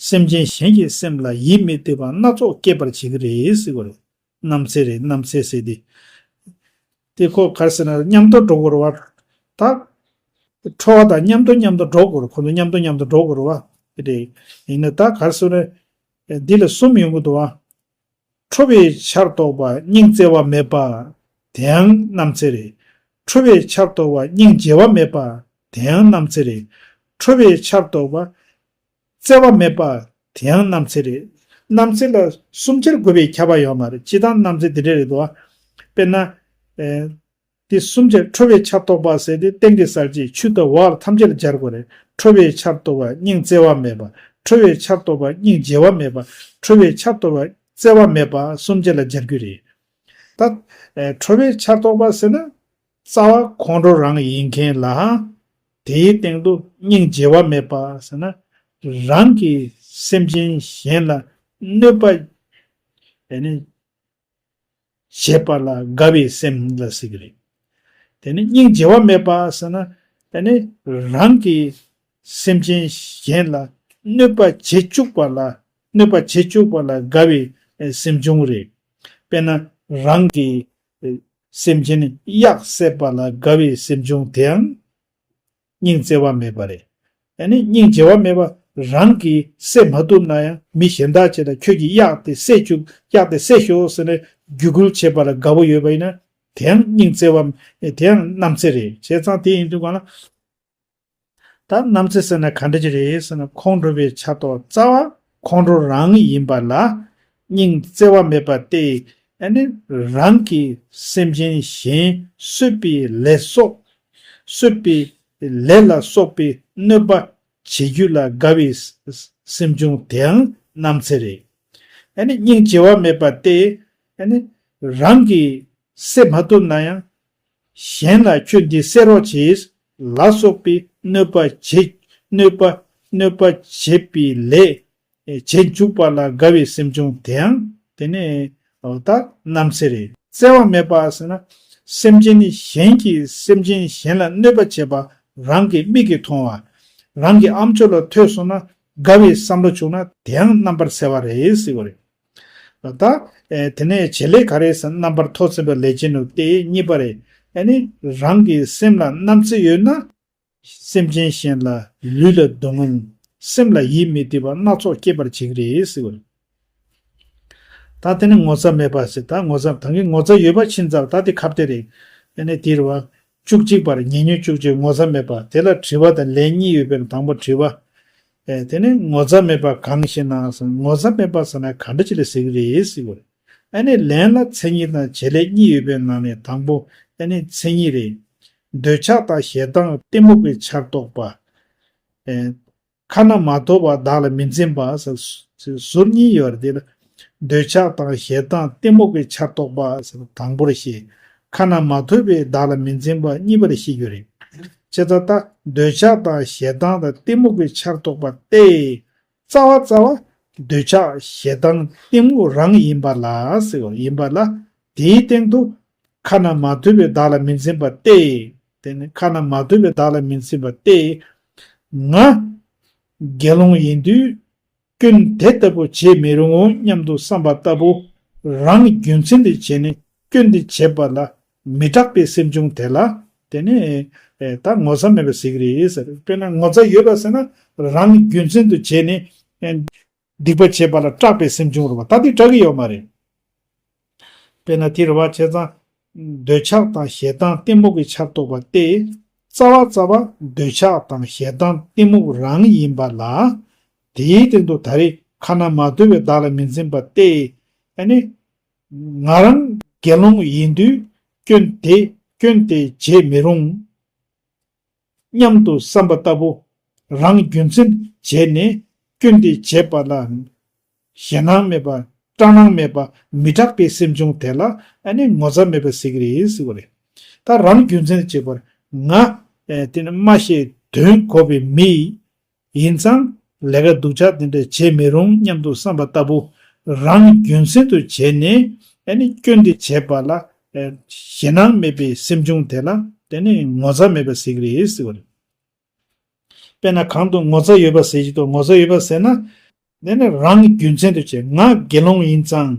སེམས་ཅན་གཞན་གྱི་སེམས་ལ་ཡིད་མི་བདེ་བ་སྣ་ཚོགས་སྐྱེད་པར་བྱེད་ཀྱི་རེད་ཟེར་བ་རེད། རྣམ་འཚེ་རེད། རྣམ་འཚེ་ཟེར་དེ། དེ་ཁོ་ག་རེ་ཟེར་ན་མཉམ་དུ་འགྲོ་དགོས་རེད་བ། ད། ཁྲོ་བ་དང་མཉམ་དུ་མཉམ་དུ་འགྲོ་དགོས་རེད། ཁོ་ཚོ་མཉམ་དུ་མཉམ་དུ་འགྲོ་དགོས་རེད་བ། དེ་རེད། ཡིན་ན་ད་ག་རེ་ཟེར་ན། འདི་ལ་གསུམ་ཡོང་གི་འདུག་བ། ཁྲོ་བའི་ཆར་གཏོགས་པ་སྙིང་བརྩེ་བ་མེད་པ། དེའང་རྣམ་འཚེ་རེད། ཁྲོ་བའི་ཆར་གཏོགས་པ་སྙིང་རྗེ་བ་མེད་པ། དེའང་རྣམ་འཚེ་རེད། ཁྲོ་བའི་ཆར་གཏོགས་པ་བརྩེ་བ་མེད་པ། དེའང་རྣམ་འཚེ་རེད། རྣམ་འཚེ་ལ་གསུམ་ཆར་དགོས་པའི་ཁྱབ་པ་ཡོད་མ་རེད། སྤྱིར་བཏང་རྣམ་འཚེ་འདི་འདྲ་རེད་འདུག་བ། དཔེར་ན། ཨེ། འདི་གསུམ་ཆར་ཁྲོ་བའི་ཆར་གཏོགས་པ་ཟེར་དེ་སྟེང་གི་གསལ་བྱེད་ཆུ་དང་འོག་ལ་ཐམས་ཅད་ལ་སྦྱར་དགོས་རེད། ཁྲོ་བའི་ཆར་གཏོགས་པ་སྙིང་བརྩེ་བ་མེད་པ། ཁྲོ་བའི་ཆར་གཏོགས་པ་སྙིང་རྗེ་བ་མེད་པ། ཁྲོ་བའི་ཆར་གཏོགས་པ་བརྩེ་བ་མེད་པ། གསུམ་ཆར་ལ་སྦྱར་རྒྱུ་རེད། ད། ཨེ། ཁྲོ་བའི་ཆར་གཏོགས་པ་ཟེར་ན། རྩ་བ་ཁོང་ཁྲོ་རང་ཡིན་མཁན་ལ། དེའི་སྟེང་དུ་སྙིང་རྗེ་བ་མེད་པ་ཟེར་ན། རང་གིས་སེམས་ཅན་གཞན་ལ་གནོད་པ། ཨེ་ནི། བྱེད་པ་ལ་དགའ་བའི་སེམས་ལ་ཟེར་གྱི་རེད། དེ་ནི་སྙིང་རྗེ་བ་མེད་པ་ཟེར་ན། དེ་ནི་རང་གིས་སེམས་ཅན་གཞན་ལ་གནོད་པ་བྱེད་བཅུག་པ་ལ། གནོད་པ་བྱེད་བཅུག་པ་ལ་དགའ་བའི་སེམས་བྱུང་རེད། དཔེར་ན་རང་གིས་སེམས་ཅན་གཡག་བསད་པ་ལ་དགའ་བའི་སེམས་བྱུང་དེའང་སྙིང་བརྩེ་བ་མེད་པ་རེད། ཨ་ནི་སྙིང་རྗེ་བ་མེད་པ། རང་གིས་བསད་མ་ཐུབ་ན་ཡང་མི་གཞན་དག་ཅིག་ལ་ཁྱོད་ཀྱིས་གཡག་དེ་བསད་བཅུག་གཡག་དེ་བསད་ཤོག་ཟེར་ནས་རྒྱུད་སྐུལ་བྱེད་པ་ལ་དགའ་པོ་ཡོད་པ་ཡིན་ན། དེའང་སྙིང་བརྩེ་བ། དེའང་རྣམ་འཚེ་རེད། བྱས་ཙང་དེ་ཡིན་དུས་གང་ལ། ད་རྣམ་འཚེ་ཟེར་ན་ག་འདྲ་ཅིག་རེད་ཟེར་ན། ཁོང་ཁྲོ་བའི་ཆར་གཏོགས་རྩ་བ་ཁོང་ཁྲོ་རང་ཡིན་པ་ལ་སྙིང་བརྩེ་བ་མེད་པ་སྟེ། ཨ་ནི་རང་གིས་སེམས་ཅན་གཞན་གསོད་པའི་ལས་སོགས། གསོད་པའི་ལས་ལ་སོགས་པའི་གནོད་པ་བྱེད་རྒྱུ་ལ་དགའ་བའི་སེམས་བྱུང་དེའང་རྣམ་འཚེ་རེད། ཨ་ནི་སྙིང་རྗེ་བ་མེད་པ་སྟེ། ཨ་ནི་རང་གིས་བསད་མ་ཐུབ་ན་ཡང་། གཞན་ལ་ཁྱོད་འདི་བསད་རོགས་གྱིས་ལ་སོགས་པའི་གནོད་པ་བྱེད། གནོད་པ། གནོད་པ་བྱེད་པའི་ལས་བྱེད་འཇུག་པ་ལ་དགའ་བའི་སེམས་བྱུང་དེའང་དེ་ནི་ད་རྣམ་འཚེ་རེད། བརྩེ་བ་མེད་པ་ཟེར་ན། སེམས་ཅན་གཞན་གྱིས་སེམས་ཅན་གཞན་ལ་གནོད་པ་བྱེད་པ་རང་གི་མིག་གིས་མཐོང་བ། རང་གི་ཨམ་ཅོག་ལ་ཐོས་སོང་ན་དགའ་བའི་བསམ་བློ་བྱུང་ན་དེའང་རྣམ་པར་འཚེ་བ་རེད་ཟེར་བ་རེད། ད། ཨེ། དེ་ནས་བྱེད་ལས་ག་རེ་ཟེར་ན། རྣམ་པར་མཐོ་ཚིམ་པའི་ལས་ཅན་ནོ་སྟེ་གཉིས་པ་རེད། ཨ་ནི་རང་གི་སེམས་ལ་རྣམ་འཚེ་ཡོད་ན། སེམས་ཅན་གཞན་ལ་ལུས་ལ་སྡུག་བསྔལ། སེམས་ལ་ཡིད་མི་བདེ་བ་སྣ་ཚོགས་སྐྱེད་པར་བྱེད་ཀྱི་རེད་ཟེར་བ་རེད། ད་དེ་ནི་ངོ་ཚ་མེད་པ་ཟེར། ད་ངོ་ཚ། ད་གིན་ངོ་ཚ་ཡོད་པ་ཕྱིན་ཙང་ད་དེ་ཁ་གཏད་རེད། ཨ་ནི་དེ་རེད་བ། བཅུ་གཅིག་པར་ཉེ་ཉོན་བཅུ་གཅིག་ངོ་ཚ་མེད་པ། དེ་ལ་དྲི་བ་དང་ལན་གཉིས་ཡོད་པའི་དང་པོ་དྲི་བ། ཨེ། དེ་ནི་ངོ་ཚ་མེད་པ་གང་ཞེ་ན་ཟེར། ངོ་ཚ་མེད་པ་ཟེར་ན་ག་འདྲ་ཅིག་ལ་ཟེར་གྱི་རེད་ཟེར་བ་རེད། ཨ་ནི་ལན་ལ་མཚན་ཉིད་དང་བྱེད་ལས་གཉིས་ཡོད་པའི་ནང་ནས་དང་པོ་ཨ་ནི་མཚན་ཉིད་རེད། འདོད་ཆགས་དང་ཞེ་སྡང་གཏི་མུག་གི་ཆར་གཏོགས་པ། ཨེ། ཁ་ན་མ་ཐོ་བ་བདག་ལ་མི་འཛིན་པ་ཟེར། ཟུར་གཉིས་ཡོད་རེད། དེ་ལ་འདོད་ཆགས་དང་ཞེ་སྡང་གཏི་མུག་གི་ཆར་གཏོགས་པ་ཟེར་དང་པོར་བཤད། ཁ་ན་མ་ཐོ་བའི་བདག་ལ་མི་འཛིན་པ་གཉིས་པར་བཤད་རྒྱུ་རེད། བྱས་ཙང་ད་འདོད་ཆགས་དང་ཞེ་སྡང་དང་གཏི་མུག་གི་ཆར་གཏོགས་པ་སྟེ། རྩ་བ་རྩ་བ་འདོད་ཆགས་ཞེ་སྡང་གཏི་མུག་རང་ཡིན་པ་ལ་ཟེར་བ་ཡིན་པ་ལ། དེའི་སྟེང་དུ་ཁ་ན་མ་ཐོ་བའི་བདག་ལ་མི་འཛིན་པ་སྟེ། དེ་ནི་ཁ་ན་མ་ཐོ་བའི་བདག་ལ་མི་འཛིན་པ་སྟེ། ང་དགེ་སློང་ཡིན་དུས་སྐྱོན་དེ་ལྟ་བུ་བྱེད་མི་རུང་ངོ་སྙམ་དུ་བསམ་པ་ལྟ་བུ། རང་རྒྱུ་མཚན་དུ་བྱས་ནས་སྐྱོན་དེ་བྱེད་པ་ལ་མི་སྐྲག་པའི་སེམས་བྱུང་དེ་ལ་དེ་ནི་ཨེ། ད་ངོ་ཚ་མེད་པ་ཟེར་གྱི་རེད་ཟེར། དཔེར་ན་ངོ་ཚ་ཡོད་པ་ཟེར་ན་རང་རྒྱུ་མཚན་དུ་བྱས་ནས་ཨེ། སྡིག་པ་བྱེད་པ་ལ་སྐྲག་པའི་སེམས་བྱུང་རུང་བ། ད་དེ་སྐྲག་གི་ཡོད་མ་རེད། དཔེར་ན་དེ་རེད་བ། བྱས་ཙང་འདོད་ཆགས་དང་ཞེ་སྡང་གཏི་མུག་གི་ཆར་གཏོགས་པ་སྟེ། རྩ་བ་རྩ་བ་འདོད་ཆགས་དང་ཞེ་སྡང་གཏི་མུག་རང་ཡིན་པ་ལ། དེའི་སྟེང་དུ་ད་རེས་ཁ་ན་མ་ཐོ་བའི་བདག་ལ་མི་འཛིན་པ་སྟེ། ཨ་ནི་ང་རང་དགེ་སློང་ཡིན་དུས་སྐྱོན་དེ་སྐྱོན་དེ་བྱེད་མི་རུང་སྙམ་དུ་བསམ་པ་ལྟ་བུ། རང་རྒྱུ་མཚན་བྱས་ནས་སྐྱོན་དེ་བྱེད་པ་ལ་ཞེད་སྣང་མེད་པ། སྐྲག་སྣང་མེད་པ། མི་སྐྲག་པའི་སེམས་བྱུང་དེ་ལ་ཨ་ནི་ངོ་ཚ་མེད་པ་ཟེར་གྱི་རེད་ཟེར་བ་རེད། ད་རང་རྒྱུ་མཚན་དུ་བྱེད་པར་ང་ཨེ། དེ་ནི་སྨྲ་ཤེས་དོན་གོ་བའི་མི་ཡིན་ཙང་ ལས་ཀ་སྡུག་ཅག་དེ་འདྲ་བྱེད་མི་རུང་སྙམ་དུ་བསམ་པ་ལྟ་བུ། རང་རྒྱུ་མཚན་དུ་བྱས་ནས་ཨ་ནི་སྐྱོན་དེ་བྱེད་པ་ལ་ཨེ་ཞེད་སྣང་མེད་པའི་སེམས་བྱུང་དེ་ལ་དེ་ནི་ངོ་ཚ་མེད་པ་ཟེར་གྱི་རེད་ཟེར་བ་རེད། དཔེར་ན་གང་དུ་ངོ་ཚ་ཡོད་པ་ཟེར་གྱི་འདུག་ངོ་ཚ་ཡོད་པ་ཟེར་ན། དེ་ནི་རང་གི་རྒྱུ་མཚན་དུ་བྱས། ང་དགེ་སློང་ཡིན་ཙང་།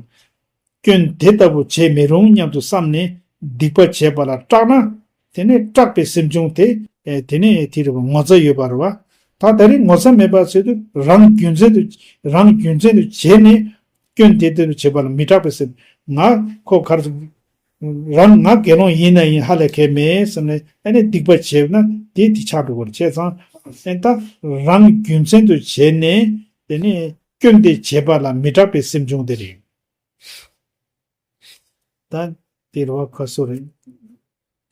སྐྱོན་དེ་ལྟ་བུ་བྱེད་མི་རུང་སྙམ་དུ་བསམ་ནས་སྡིག་པ་བྱས་པ་ལ་སྐྲག་ན། དེ་ནི་སྐྲག་པའི་སེམས་བྱུང་དེ་ཨེ་དེ་ནི་དེ་རེད་པ། ངོ་ཚ་ཡོད་པ་རེད་པ། ད་ད་རེས་ངོ་ཚ་མེད་པ་ཟེར་དུས་རང་རྒྱུ་མཚན་དུ་རང་རྒྱུ་མཚན་དུ་བྱས་ནས་སྐྱོན་དེ་ལྟ་བུ་བྱེད་པ་ལ་མི་སྐྲག་པའི་སེམས། ང་ཁོ་ག་རེ་རང་ང་དགེ་སློང་ཡིན་ན་ཡིན་ཧ་ལས་ཁེལ་མེད་བསམ་ནས་ཨ་ནི་སྡིག་པ་བྱས་ན་དེ་དེ་ཆགས་འགྲོ་གི་རེད། བྱས་ཙང་ཨ་ད་རང་རྒྱུ་མཚན་དུ་བྱས་ནས་དེ་ནི་སྐྱོན་དེ་བྱེད་པ་ལ་མི་སྐྲག་པའི་སེམས་བྱུང་དེ་རེད། ད་དེ་རེད་པ། ཁ་སོ་རེད།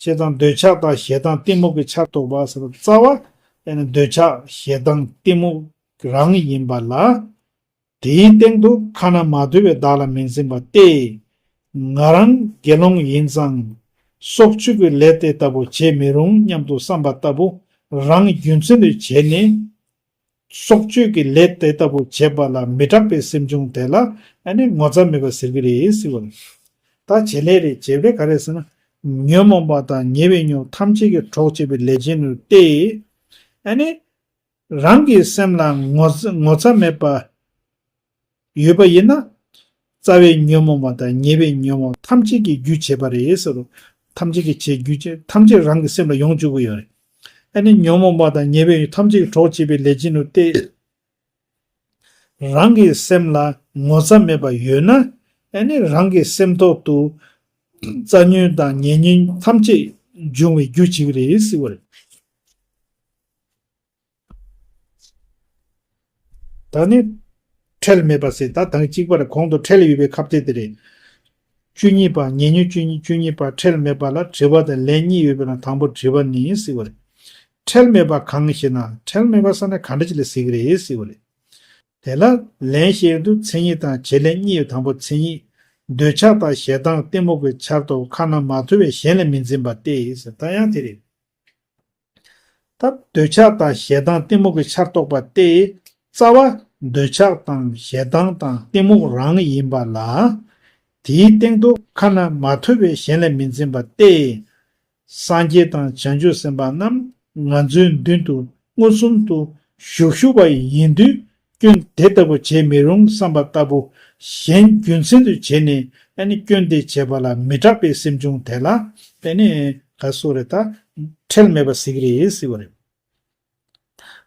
བྱས་ཙང་འདོད་ཆགས་དང་ཞེ་སྡང་གཏི་མུག་གི་ཆར་གཏོགས་པ་ཟེར་བ་རྩ་བ་ཨ་ནི་འདོད་ཆགས་ཞེ་སྡང་གཏི་མུག་རང་ཡིན་པ་ལ། དེའི་སྟེང་དུ་ཁ་ན་མ་ཐོ་བའི་བདག་ལ་མི་འཛིན་པ་སྟེ། ང་རང་དགེ་སློང་ཡིན་ཙང་། སྲོག་གཅོད་ཀྱི་ལས་དེ་ལྟ་བུ་བྱེད་མི་རུང་སྙམ་དུ་བསམ་པ་ལྟ་བུ་རང་རྒྱུ་མཚན་དུ་བྱས་ནས། སྲོག་གཅོད་ཀྱི་ལས་དེ་ལྟ་བུ་བྱེད་པ་ལ་མི་སྐྲག་པའི་སེམས་བྱུང་དེ་ལ་ཨ་ནི་ངོ་ཚ་མེད་པ་ཟེར་གྱི་རེད་ཟེར་བ་རེད། ད་བྱེད་ལས་རེད། བྱེད་ལས་ག་རེ་ཟེར་ན། ཉོན་མོངས་པ་དང་ཉེ་བའི་ཉོན་མོངས་ཐམས་ཅད་ཀྱི་གྲོགས་བྱེད་པའི་ལས་ཅན་དུ་སྟེ། ཨ་ནི། རང་གི་སེམས་ལ་ངོ་ངོ་ཚ་མེད་པ་ཡོད་པ་ཡིན་ན། རྩ་བའི་ཉོན་མོངས་པ་དང་ཉེ་བའི་ཉོན་མོངས་ཐམས་ཅད་ཀྱི་རྒྱུ་བྱེད་པ་རེད་ཟེར་རོ། ཐམས་ཅད་ཀྱི་བྱེད་རྒྱུ་བྱེད་ཐམས་ཅད་རང་གི་སེམས་ལ་ཡོང་བཅུག་གི་ཡོད་རེད། ཨ་ནི་ཉོན་མོངས་པ་དང་ཉེ་བའི་ཐམས་ཅད་ཀྱི་གྲོགས་བྱེད་པའི་ལས་ཅན་དུ་སྟེ། རང་གི་སེམས་ལ་ངོ་ཚ་མེད་པ་ཡོད་ན། ཨ་ནི་རང་གི་སེམས་ཐོག་ཏུ་རྩ་ཉོན་དང་ཉེ་ཉོན་ཐམས་ཅད་འབྱུང་བའི་རྒྱུ་བྱེད་ཀྱི་རེད་ཟེར་བ་རེད། ད་ནི་ཁྲེལ་མེད་པ་ཟེར། ད་དང་གཅིག་པ་རེད། གོང་དུ་ཁྲེལ་ཡོད་པའི་ཁ་གཏད་དེ་རེད། བཅུ་གཉིས་པ། ཉེ་ཉོན་བཅུ་གཉིས་བཅུ་གཉིས་པ། ཁྲེལ་མེད་པ་ལ་དྲི་བ་དང་ལན་གཉིས་ཡོད་པའི་ནང་དང་པོ་དྲི་བ་ནི་ཟེར་བ་རེད། ཁྲེལ་མེད་པ་གང་ཞེ་ན། ཁྲེལ་མེད་པ་ཟེར་ན་ག་འདྲ་ཅིག་ལ་ཟེར་གྱི་རེད་ཟེར་བ་རེད། དེ་ལ་ལན་བཤད་ཡོང་དུས་མཚན་ཉིད་དང་བྱེད་ལས་གཉིས་ཡོད། དང་པོ་མཚན་ཉིད། འདོད་ཆགས་དང་ཞེ་སྡང་གཏི་མུག་གི་ཆར་གཏོགས་ཁ་ན་མ་ཐོ་བས་གཞན་ལ་མི་འཛིན་པ་སྟེ་ཟེར། ད་ཡང་དེ་རེད། ད་འདོད་ཆགས་དང་ཞེ་སྡང་གཏི་མུག་གི་ཆར་གཏོགས་པ་སྟེ། རྩ་བ་འདོད་ཆགས་དང་ཞེ་སྡང་དང་གཏི་མུག་རང་ཡིན་པ་ལ། དེའི་སྟེང་དུ་ཁ་ན་མ་ཐོ་བས་གཞན་ལ་མི་འཛིན་པ་སྟེ། སངས་རྒྱས་དང་བྱང་ཆུབ་སེམས་དཔའ་རྣམས་ང་ཚོའི་མདུན་དུ་མངོན་སུམ་དུ་བཞུགས་བཞུགས་པ་ཡིན་དུས། སྐྱོན་དེ་ལྟ་བུ་བྱེད་མི་རུང་བསམ་པ་ལྟ་བུ་གཞན་རྒྱུ་མཚན་དུ་བྱས་ནས་ཨ་ནི་སྐྱོན་དེ་བྱེད་པ་ལ་མི་སྐྲག་པའི་སེམས་བྱུང་དེ་ལ་ཨ་ནི་ག་སོ་རེ་ད་ཁྲེལ་མེད་པ་ཟེར་གྱི་རེད་ཟེར་བ་རེད།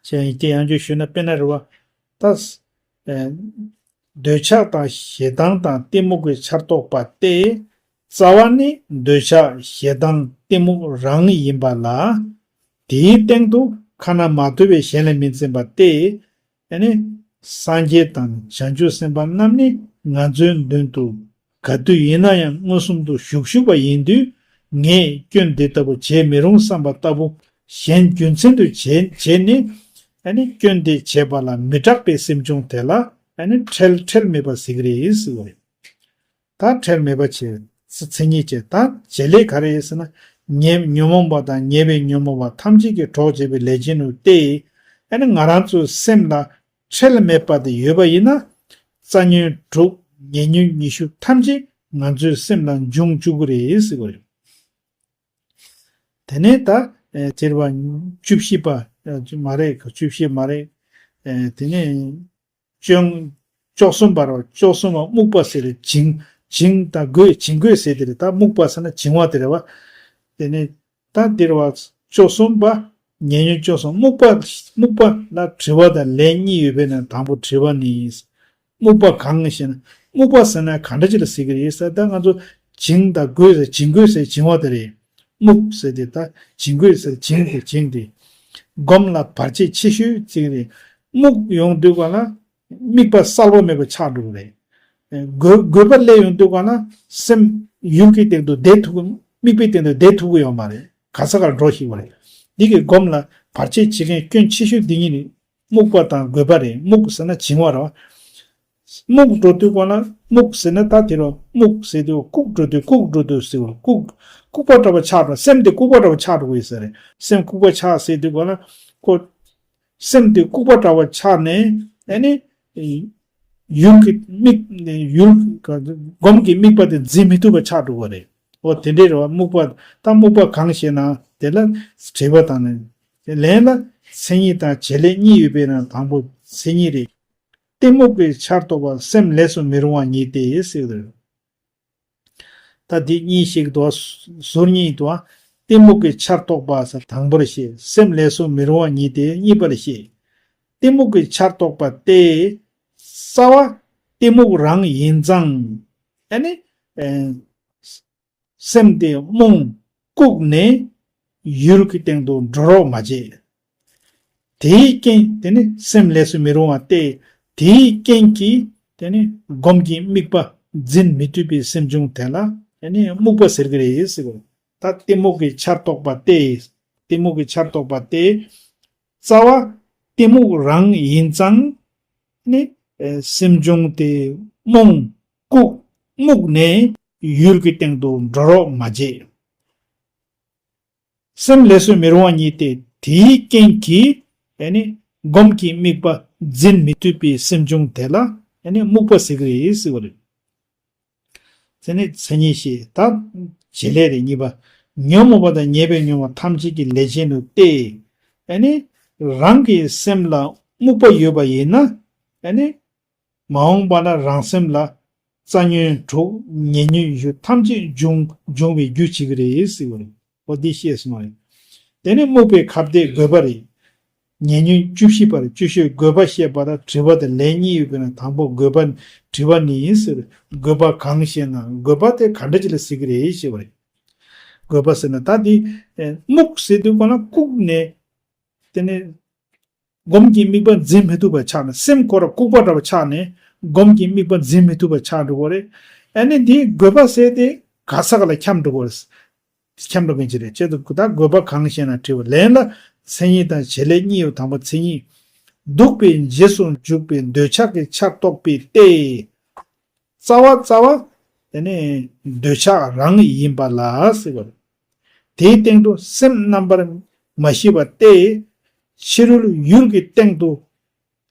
ཅེས་ཡང་བསྐྱར་ཞུས་ན། དཔེར་ན་རེད་བ། ད། ཨེ། འདོད་ཆགས་དང་ཞེ་སྡང་དང་གཏི་མུག་གི་ཆར་གཏོགས་པ་སྟེ། རྩ་བ་ནི་འདོད་ཆགས་ཞེ་སྡང་གཏི་མུག་རང་ཡིན་པ་ལ། དེའི་སྟེང་དུ་ཁ་ན་མ་ཐོ་བས་གཞན་ལ་མི་འཛིན་པ་སྟེ། ཨ་ནི། སངས་རྒྱས་དང་བྱང་ཆུབ་སེམས་དཔའ་རྣམས་ནི་ང་ཚོའི་མདུན་དུ་ག་དུས་ཡིན་ན་ཡང་མངོན་སུམ་དུ་བཞུགས་བཞུགས་པ་ཡིན་དུས། ངས་སྐྱོན་འདི་ལྟ་བུ་བྱེད་མི་རུང་བསམ་པ་ལྟ་བུ་གཞན་རྒྱུ་མཚན་དུ་བྱས་བྱས་ནས། ཨ་ནི་སྐྱོན་དེ་བྱེད་པ་ལ་མི་སྐྲག་པའི་སེམས་བྱུང་དེ་ལ་ཨ་ནི་ཁྲེལ་ཁྲེལ་མེད་པ་ཟེར་གྱི་རེད་ཟེར་བ་རེད། ད་ཁྲེལ་མེད་པ་བྱེད་མཚན་ཉིད་བྱེད། ད་བྱེད་ལས་ག་རེ་ཡིན་ཟེར་ན། ཉེ་ཉོན་མོངས་པ་དང་ཉེ་བའི་ཉོན་མོངས་པ་ཐམས་ཅད་ཀྱི་གྲོགས་བྱེད་པའི་ལས་ཅན་དུ་སྟེ། ཨ་ནི་ང་རང་ཚོའི་སེམས་ལ་ཁྲེལ་མེད་པ་དེ་ཡོད་པ་ཡིན་ན། རྩ་ཉོན་དྲུག་ཉེ་ཉོན་ཉི་ཤུ་ཐམས་ཅད་ང་ཚོའི་སེམས་ལ་འབྱུང་བཅུག་གི་རེད་ཟེར་བ་རེད། དེ་ནས་ད་ཨེ་ཟེར་བ་བཅུ་བཞི་པ་ཨེ་མ་རེད། བཅུ་བཞི་མ་རེད། ཨེ་དེ་ནས་བཅོ་བཅུ་གསུམ་པ་རེད་བ། བཅུ་གསུམ་པ་སྨུག་པ་ཟེར་རེད། བྱིང་བྱིང་དང་རྒོད། བྱིང་རྒོད་ཟེར་དེ་རེད། ད་སྨུག་པ་ཟེར་ན་བྱིང་བ་དེ་རེད་བ། དེ་ནས་ད་འདིར་བ་བཅུ་གསུམ་པ། ཉེ་ཉོན་བཅུ་གསུམ། སྨུག་པ་སྨུག་པ་ལ་དྲི་བ་དང་ལན་གཉིས་ཡོད་པའི་ནང་དང་པོ་དྲི་བ་ནི། སྨུག་པ་གང་ཞེ་ན། སྨུག་པ་ཟེར་ན་ག་འདྲ་ཅིག་ལ་ཟེར་གྱི་རེད་ཟེར། ད་ང་ཚོ་བྱིང་དང་རྒོད་ཟེར། བྱིང་རྒོད་ཟེར་བྱིང་བ་དེ་རེད། སྨུག་ཟེར་དེ་ད་བྱིང་རྒོད་ཟེར་བྱིང་དེ་བྱིང་དེ། སྒོམ་ལ་བར་ཆད་ཆེ་ཤོས་ཅིག་རེད། སྨུག་ཡོང་དུས་ག་ལ་དམིགས་པ་གསལ་པོ་མེད་པ་ཆགས་འགྲོ་གི་རེད། རྒོད་རྒོད་པ་སླེབས་ཡོང་དུས་ག་ལ་སེམས་ཡུལ་གྱི་སྟེང་དུ་བསྡད་ཐུབ་ཀྱི། དམིགས་པའི་སྟེང་དུ་བསྡད་ཐུབ་ཀྱི་ཡོད་མ་རེད། ག་ས་གར་འགྲོ་ཤེས་པ་རེད། འདི་གི་སྒོམ་ལ་བར་ཆད་བྱེད་མཁན་སྐྱོན་ཆེ་ཤོས་འདི་གཉིས་ནི་སྨུག་པ་དང་རྒོད་པ་རེད། སྨུག་ཟེར་ན་བྱིང་བ་རེད་བ། སྨུག་འགྲོ་དུས་ག་ལ་སྨུག་ཟེར་ན་ད་དེ་རུ་སྨུག་ཟེར་དུས་ལྐུགས་འགྲོ་དུས་ལྐུགས་འགྲོ་དུས་ཟེར་བ། ལྐུགས་ལྐུགས་པ་འདྲ་བ་ཆགས་འགྲོ། སེམས་དེ་ལྐུགས་པ་འདྲ་བ་ཆགས་འགྲོ་གི་ཡོད་ས་རེད། སེམས་ལྐུགས་པ་ཆགས་ཟེར་དུས་ག་ལ་ཁོ། སེམས་དེ་ལྐུགས་པ་འདྲ་བ་ཆགས་ནས་ཨ་ནི་ཡུལ་གྱི་དམིགས་ཡུལ་སྒོམ་གྱི་དམིགས་པ་དེ་འཛིན་མི་ཐུབ་པ་ཆགས་འགྲོ་བ་རེད། འོ་དེ་འདྲའི་རེད་བ། རྨུགས་པ་ད་རྨུགས་པ་གང་ཞེ་ན་དེ་ལ་དྲི་བ་དང་ནི། ལན་ལ་མཚན་ཉིད་དང་བྱེད་ལས་གཉིས་ཡོད་པས་ན་དང་པོ་མཚན་ཉིད་རེད། གཏི་མུག་གི་ཆར་གཏོགས་པ་སེམས་ལས་སུ་མི་རུང་བ་ཉིད་དེ་ཟེར་གྱི་འདུག་ད་འདི་གཉིས་ཤིག་ཏུ་ཟུར་གཉིས་དུ་གཏི་མུག་གི་ཆར་གཏོགས་པ་ཟེར་དང་པོར་བཤད། སེམས་ལས་སུ་མི་རུང་བ་ཉིད་དེ་གཉིས་པར་བཤད། གཏི་མུག་གི་ཆར་གཏོགས་པ་སྟེ། རྩ་བ་གཏི་མུག་རང་ཡིན་ཙང་། ཨ་ནི། ཨེ། སེམས་དེ་རྨོངས་བཀུག་ནས་ཡུལ་གྱི་སྟེང་དུ་འགྲོ་རོགས་མ་བྱེད། དེའི་རྐྱེན་དེ་ནི་སེམས་ལས་སུ་མི་རུང་བ་སྟེ། དེའི་རྐྱེན་གྱིས་དེ་ནི་སྒོམ་གྱི་དམིགས་པ་འཛིན་མི་ཐུབ་པའི་སེམས་བྱུང་དེ་ལ་དེ་ནི་རྨུགས་པ་ཟེར་གྱི་རེད་ཟེར་བ། ད་གཏི་མུག་གི་ཆར་གཏོགས་པ་སྟེ། གཏི་མུག་གི་ཆར་གཏོགས་པ་སྟེ། རྩ་བ་གཏི་མུག་རང་ཡིན་ཙང་ནི་སེམས་བྱུང་དེ་རྨོངས་བཀུག་རྨུགས་ནས་ཡུལ་གྱི་སྟེང་དུ་འགྲོ་རོགས་མ་བྱེད། སེམས་ལས་སུ་མི་རུང་བ་ཉིད་དེ། དེའི་རྐྱེན་གྱིས་ཨ་ནི་སྒོམ་གྱི་དམིགས་པ་འཛིན་མི་ཐུབ་པའི་སེམས་བྱུང་དེ་ལ་ཨ་ནི་རྨུགས་པ་ཟེར་གྱི་རེད་ཟེར་བ་རེད། དེ་ནི་མཚན་ཉིད་བཤད། ད་བྱེད་ལས་རེད་གཉིས་པ། ཉོན་མོངས་པ་དང་ཉེས་པའི་མྱོང་བ་ཐམས་ཅད་ཀྱི་ལས་ཅན་དུ་སྟེ། ཨ་ནི་རང་གི་སེམས་ལ་རྨུགས་པ་ཡོད་པ་ཡིན་ན། ཨ་ནི་མ་འོངས་པ་ན་རང་སེམས་ལ་རྩ་ཉོན་དྲུག་ཉེ་ཉོན་བཞི་ཐམས་ཅད་འབྱུང་འབྱུང་བའི་རྒྱུ་བྱེད་ཀྱི་རེད་ཟེར་བ་རེད། འོ་འདི་ཤེས་སོང་བ་རེད། དེ་ནི་རྨུགས་པའི་ཁ་གཏད་དགོས་པ་རེད། ཉེ་ཉོན་བཅུ་བཞི་པ་རེད། བཅུ་བཞི་དགོས་པ་བཤད་པ་ལ་དྲི་བ་དང་ལན་གཉིས་ཡོད་པས་ན་དང་པོ་དགོས་པ་དྲི་བ་ནི་ཟེར། དགོས་པ་གང་ཞེ་ན། དགོས་པ་དེ་ག་འདྲ་ཅིག་ལ་ཟེར་གྱི་རེད་ཞེས་པ་རེད། དགོས་པ་ཟེར་ན་ད་འདི་རྨུགས་ཟེར་དུས་གོ་ན་བཀུག་ནས། དེ་ནས་སྒོམ་གྱི་དམིགས་པ་འཛིན་མི་ཐུབ་པ་ཆགས་ནས། སེམས་ཁོ་ར་ལྐུགས་པ་འདྲ་བ་ཆགས་ནས་སྒོམ་གྱི་དམིགས་པ་འཛིན་མི་ཐུབ་པ་ཆགས་འགྲོ་གི་རེད། ཨ་ནི་འདིའི་དགོས་པ་ཟེར་དེ་ག་ས་ག་ལ་འཁྱམས་འགྲོ་གི་རེད། འཁྱམས་འགྲོ་མཁན་ཅིག་རེད། ཅེས་དུ་ད་དགོས་པ་གང་ཞེ་ན་དྲི་བ། ལན་ལ་མཚན་ཉིད་དང་བྱེད་ལས་གཉིས་ཡོད། དང་པོ་མཚན་ཉིད། འདུག་པའི་རྗེས་སུ་འཇུག་པའི་འདོད་ཆགས་ཀྱི་ཆར་གཏོགས་པའི་སྟེ། རྩ་བ་རྩ་བ་དེ་ནི་འདོད་ཆགས་རང་ཡིན་པ་ལ་ཟེར་བ་རེད། དེའི་སྟེང་དུ་སེམས་རྣམ་པར་མ་ཤེས་པ་སྟེ། ཕྱི་རོལ་ཡུལ་གྱི་སྟེང་དུ་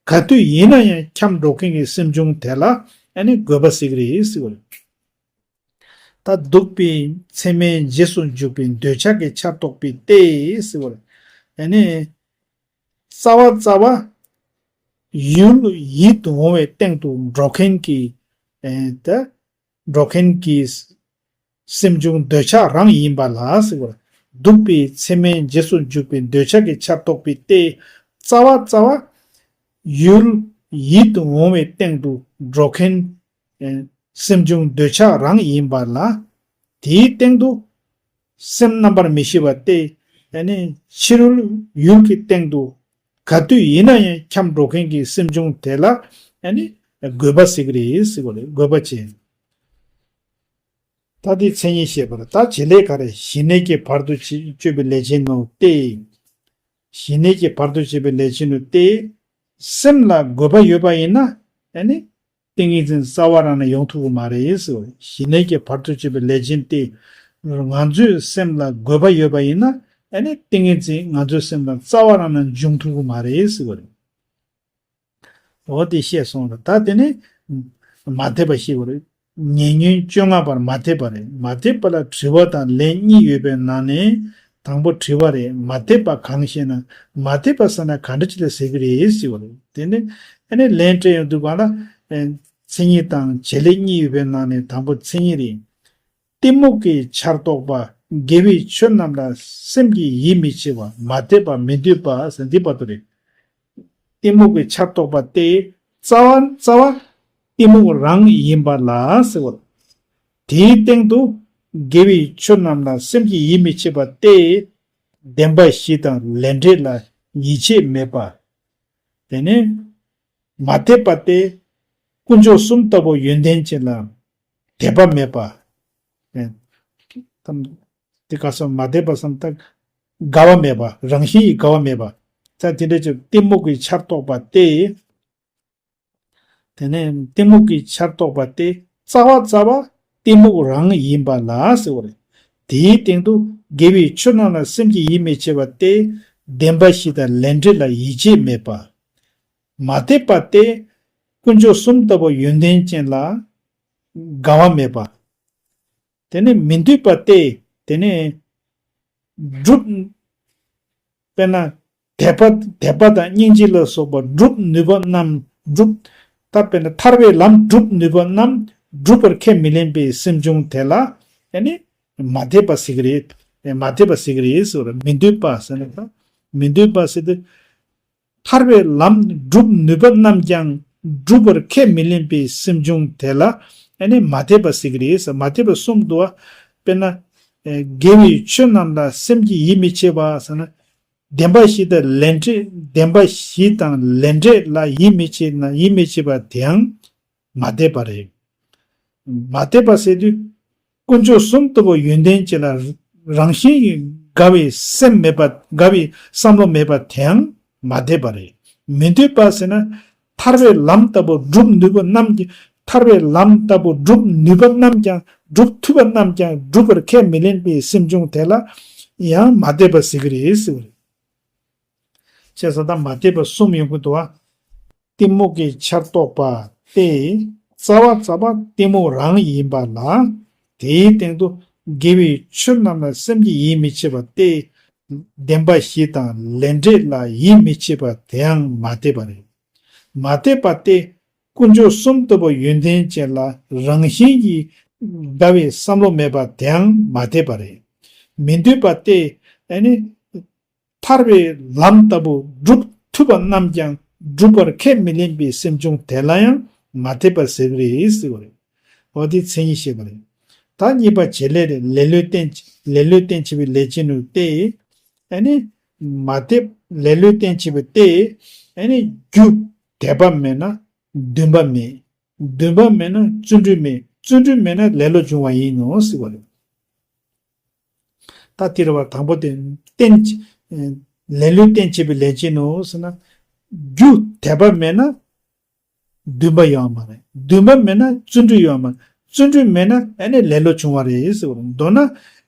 ག་དུས་ཡིན་ན་ཡང་འཁྱམས་འགྲོ་མཁན་གྱི་སེམས་བྱུང་དེ་ལ་ཨ་ནི་དགོས་པ་ཟེར་གྱི་རེད་ཟེར་བ་རེད། ད་འདུག་པའི་ཚད་མའི་རྗེས་སུ་འཇུག་པའི་འདོད་ཆགས་ཀྱི་ཆར་གཏོགས་པའི་སྟེ་ཟེར་བ་རེད། ཨ་ནི་རྩ་བ་རྩ་བ་ཡུལ་ཡིད་དུ་འོང་བའི་སྟེང་དུ་འགྲོ་མཁན་གྱི་ཨེ་ད་འགྲོ་མཁན་གྱི་སེམས་བྱུང་འདོད་ཆགས་རང་ཡིན་པ་ལ་ཟེར་བ། འདུག་པའི་ཚད་མའི་རྗེས་སུ་འཇུག་པའི་འདོད་ཆགས་ཀྱི་ཆར་གཏོགས་པའི་སྟེ། རྩ་བ་རྩ་བ་ཡུལ་ཡིད་དུ་འོང་བའི་སྟེང་དུ་འགྲོ་མཁན་ཨེ་སེམས་བྱུང་འདོད་ཆགས་རང་ཡིན་པ་ལ། དེའི་སྟེང་དུ་སེམས་རྣམ་པར་མི་ཤེས་པ་སྟེ། ཨ་ནི་ཕྱི་རོལ་ཡུལ་གྱི་སྟེང་དུ་ག་དུས་ཡིན་ན་ཡང་འཁྱམས་འགྲོ་མཁན་གྱི་སེམས་བྱུང་དེ་ལ་ཨ་ནི་དགོས་པ་ཟེར་གྱི་རེད་ཟེར་བ་རེད། དགོས་པ་བྱས། ད་དེ་མཚན་ཉིད་བཤད་པར་ད་བྱེད་ལས་ག་རེ། ཞི་གནས་ཀྱི་བར་དུ་གཅོད་པའི་ལས་ཅན་ནོ་སྟེ། ཞི་གནས་ཀྱི་བར་དུ་གཅོད་པའི་ལས་ཅན་ནོ་སྟེ། སེམས་ལ་དགོས་པ་ཡོད་པ་ཡིན་ན་ཨ་ནི། ཏིང་ངེ་འཛིན་རྩ་བ་རང་ནས་ཡོང་ཐུབ་ཀྱི་མ་རེད་ཟེར་བ། ཞི་གནས་ཀྱི་བར་དུ་གཅོད་པའི་ལས་ཅན་ཏེ། ང་ཚོའི་སེམས་ལ་དགོས་པ་ཡོད་པ་ཡིན་ན་ཨ་ནི་ཏིང་ངེ་འཛིན་ང་ཚོའི་སེམས་ལ་རྩ་བ་རང་ནས་འབྱུང་ཐུབ་ཀྱི་མ་རེད་ཟེར་བ་རེད། འོ་དེ་བཤད་སོང་ལ་ད་དེ་ནི་མ་དད་པ་ཞེས་པ་རེད། ཉེ་ཉོན་བཅོ་ལྔ་པར་མ་དད་པ་རེད། མ་དད་པ་ལ་དྲི་བ་དང་ལན་གཉིས་ཡོད་པའི་ནང་ནས་དང་པོ་དྲི་བ་རེད། མ་དད་པ་གང་ཞེ་ན། མ་དད་པ་ཟེར་ན་ག་འདྲ་ཅིག་ལ་ཟེར་གི་རེད་ཟེར་བ་རེད། དེ་ནི་ཨ་ནི་ལན་སྤྲད་ཡོང་དུས་གང་ལ་མཚན་ཉིད་དང་བྱེད་ལས་གཉིས་ཡོད་པའི་ནང་ནས་དང་པོ་མཚན་ཉིད་རེད། གཏི་མུག་གི་ཆར་གཏོགས་པ་དགེ་བའི་ཆོས་རྣམས་ལ་སེམས་ཀྱིས་ཡིད་མི་ཆེས་པ། མ་དད་པ་མི་འདོད་པ་ཟེར་འདི་བར་དུ་རེད། གཏི་མུག་གི་ཆར་གཏོགས་པ་སྟེ། རྩ་བ་རྩ་བ་གཏི་མུག་རང་ཡིན་པ་ལ་ཟེར་བ། དེའི་སྟེང་དུ་དགེ་བའི་ཆོས་རྣམས་ལ་སེམས་ཀྱིས་ཡིད་མི་ཆེས་པ་སྟེ། བདེན་པ་བཞི་དང་ལས་འབྲས་ལ་ཡིད་ཆེས་མེད་པ། དེ་ནས་མ་དད་པ་སྟེ། དཀོན་མཆོག་གསུམ་ལྟ་བུ་ཡོན་ཏན་ཅན་ལ་དད་པ་མེད་པ། ཨེ། དེ་ག་སོགས་མ་དད་པ་བསམ་ད་དགའ་བ་མེད་པ། རང་བཞིན་གྱིས་དགའ་བ་མེད་པ། ད་དེ་འདྲ་ཅིག་གཏི་མུག་གི་ཆར་གཏོགས་པ་སྟེ། དེ་ནས་གཏི་མུག་གི་ཆར་གཏོགས་པ་སྟེ། རྩ་བ་རྩ་བ་གཏི་མུག་རང་ཡིན་པ་ལ་ཟེར་བ་རེད། དེའི་སྟེང་དུ་དགེ་བའི་ཆོས་རྣམས་ལ་སེམས་ཀྱིས་ཡིད་མི་ཆེས་པ་སྟེ། བདེན་པ་བཞི་དང་ལས་འབྲས་ལ་ཡིད་ཆེས་མེད་པ། མ་དད་པ་སྟེ་དཀོན་མཆོག་གསུམ་ལྟ་བུ་ཡོན་ཏན་ཅན་ལ་དགའ་བ་མེད་པ། དེ་ནས་མི་འདོད་པ་སྟེ་དེ་ནས་སྒྲུབ། དཔེར་ན་དད་པ་དད་པ་དང་སྙིང་རྗེ་ལ་སོགས་པ་སྒྲུབ་ནུས་པ་རྣམས་སྒྲུབ། ད་དཔེར་ན་ཐར་པའི་ལམ་སྒྲུབ་ནུས་པ་རྣམས་སྒྲུབ་པར་ཁས་མི་ལེན་པའི་སེམས་བྱུང་དེ་ལ་ཨ་ནི་མ་དད་པ་ཟེར་གི་རེད། མ་དད་པ་ཟེར་གི་རེད་ཟེར་བ་རེད། མི་འདོད་པ་ཟེར་ན་ད་མི་འདོད་པ་ཟེར་དུས། ཐར་པའི་ལམ་སྒྲུབ་ནུས་པ་རྣམས་ཀྱང་སྒྲུབ་པར་ཁས་མི་ལེན་པའི་སེམས་བྱུང་དེ་ལ་ཨ་ནི་མ་དད་པ་ཟེར་གི་རེད། མ་དད་པ་གསུམ་འདུག་བ། དཔེར་ན། ཨེ། དགེ་བའི་ཆོས་རྣམས་ལ་སེམས་ཀྱིས་ཡིད་མི་ཆེས་པ་ཟེར་ན། བདེན་པ་བཞི་དང་ལས་འབྲས་བདེན་པ་བཞི་དང་ལས་འབྲས་ལ་ཡིད་མི་ཆེས་ན་ཡིད་མི་ཆེས་པ་དེའང་མ་དད་པ་རེད། མ་དད་པ་ཟེར་དུས། དཀོན་མཆོག་གསུམ་ལྟ་བུ་ཡོན་ཏན་ཅན་ལ་རང་བཞིན་གྱིས་དགའ་བའི་སེམས་མེད་པ་དགའ་བའི་བསམ་བློ་མེད་པ་དེའང་མ་དད་པ་རེད། མི་འདོད་པ་ཟེར་ན། ཐར་པའི་ལམ་ལྟ་བུ་སྒྲུབ་ནུས་པ་རྣམས་ཀྱི་ཐར་པའི་ལམ་ལྟ་བུ་སྒྲུབ་ནུས་པ་རྣམས་ཀྱང་སྒྲུབ་ཐུབ་པ་རྣམས་ཀྱང་སྒྲུབ་པར་ཁས་མི་ལེན་པའི་སེམས་བྱུང་དེ་ལ་ཡང་མ་དད་པ་ཟེར་གྱི་རེད་ཟེར་བ་རེད། བྱས་ཙང་ད་མ་དད་པ་གསུམ་ཡོང་གི་འདུག་བ། གཏི་མུག་གི་ཆར་གཏོགས་པ་སྟེ། རྩ་བ་རྩ་བ་གཏི་མུག་རང་ཡིན་པ་ལ། དེའི་སྟེང་དུ་དགེ་བའི་ཆོས་རྣམས་ལ་སེམས་ཀྱིས་ཡིད་མི་ཆེས་པ་སྟེ། བདེན་པ་བཞི་དང་ལས་འབྲས་ལ་ཡིད་མི་ཆེས་པ་དེའང་མ་དད་པ་རེད། མ་དད་པ་སྟེ། དཀོན་མཆོག་གསུམ་ལྟ་བུ་ཡོན་ཏན་ཅན་ལ་རང་བཞིན་གྱིས་དགའ་བའི་བསམ་བློ་མེད་པ་དེའང་མ་དད་པ་རེད། མི་འདོད་པ་སྟེ། ཨ་ནི། ཐར་པའི་ལམ་ལྟ་བུ་སྒྲུབ་ཐུབ་པ་རྣམས་ཀྱང་སྒྲུབ་པར་ཁས་མི་ལེན་པའི་སེམས་བྱུང་དེ་ལ་ཡང་མ་དད་པར་ཟེར་གྱི་རེད་ཟེར་བ་རེད། འོ་དེ་མཚན་ཉིད་བཤད་པ་རེད། ད་གཉིས་པ་བྱེད་ལས་རེད། ལེ་ལོས་རྟེན་ལེ་ལོས་རྟེན་བྱེད་པའི་ལས་ཅན་ནུ་སྟེ། ཨ་ནི། མ་དད་ལེ་ལོས་རྟེན་བྱེད་པ་སྟེ། ཨ་ནི་རྒྱུ་དད་པ་མེད་ན་འདུན་པ་མེད། འདུན་པ་མེད་ན་བརྩོན་འགྲུས་མེད། བརྩོན་འགྲུས་མེད་ན་ལེ་ལོ་འབྱུང་བ་ཡིན་ནོ་ཟེར་བ་རེད། ད་དེ་རེད་བ། དང་པོ་དེ་རྟེན་ལེ་ལོས་རྟེན་བྱེད་པའི་ལས་ཅན་ནོ་ཟེར་ན། རྒྱུ་དད་པ་མེད་ན་འདུན་པ་ཡོང་བ་མ་རེད། འདུན་པ་མེད་ན་བརྩོན་འགྲུས་ཡོང་བ་མ་རེད། བརྩོན་འགྲུས་མེད་ན་ཨ་ནི་ལེ་ལོ་བྱུང་བ་རེད་ཟེར་བ་རེད། མདོར་ན་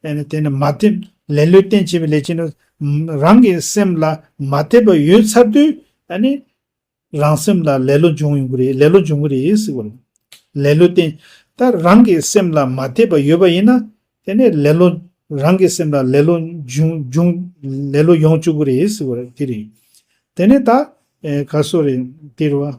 ཨ་ནི་དེ་ནི་མ་དེ་ལེ་ལོས་རྟེན་བྱེད་པའི་ལས་ཅན་ནོ། རང་གི་སེམས་ལ་མ་དད་པ་ཡོད་ཚར་དུས་ཨ་ནི། རང་སེམས་ལ་ལེ་ལོ་འབྱུང་ཡོང་གི་རེད། ལེ་ལོ་འབྱུང་གི་རེད་ཟེར་བ་རེད། ལེ་ལོ་བརྟེན། ད་རང་གི་སེམས་ལ་མ་དད་པ་ཡོད་པ་ཡིན་ན། དེ་ནས་ལེ་ལོ། རང་གི་སེམས་ལ་ལེ་ལོ་འབྱུང་འབྱུང་། ལེ་ལོ་ཡོང་བཅུག་གི་རེད་ཟེར་བ་རེད། དེ་རེད། དེ་ནས་ད། ཨེ། ག་སོ་རེད། དེ་རེད་བ།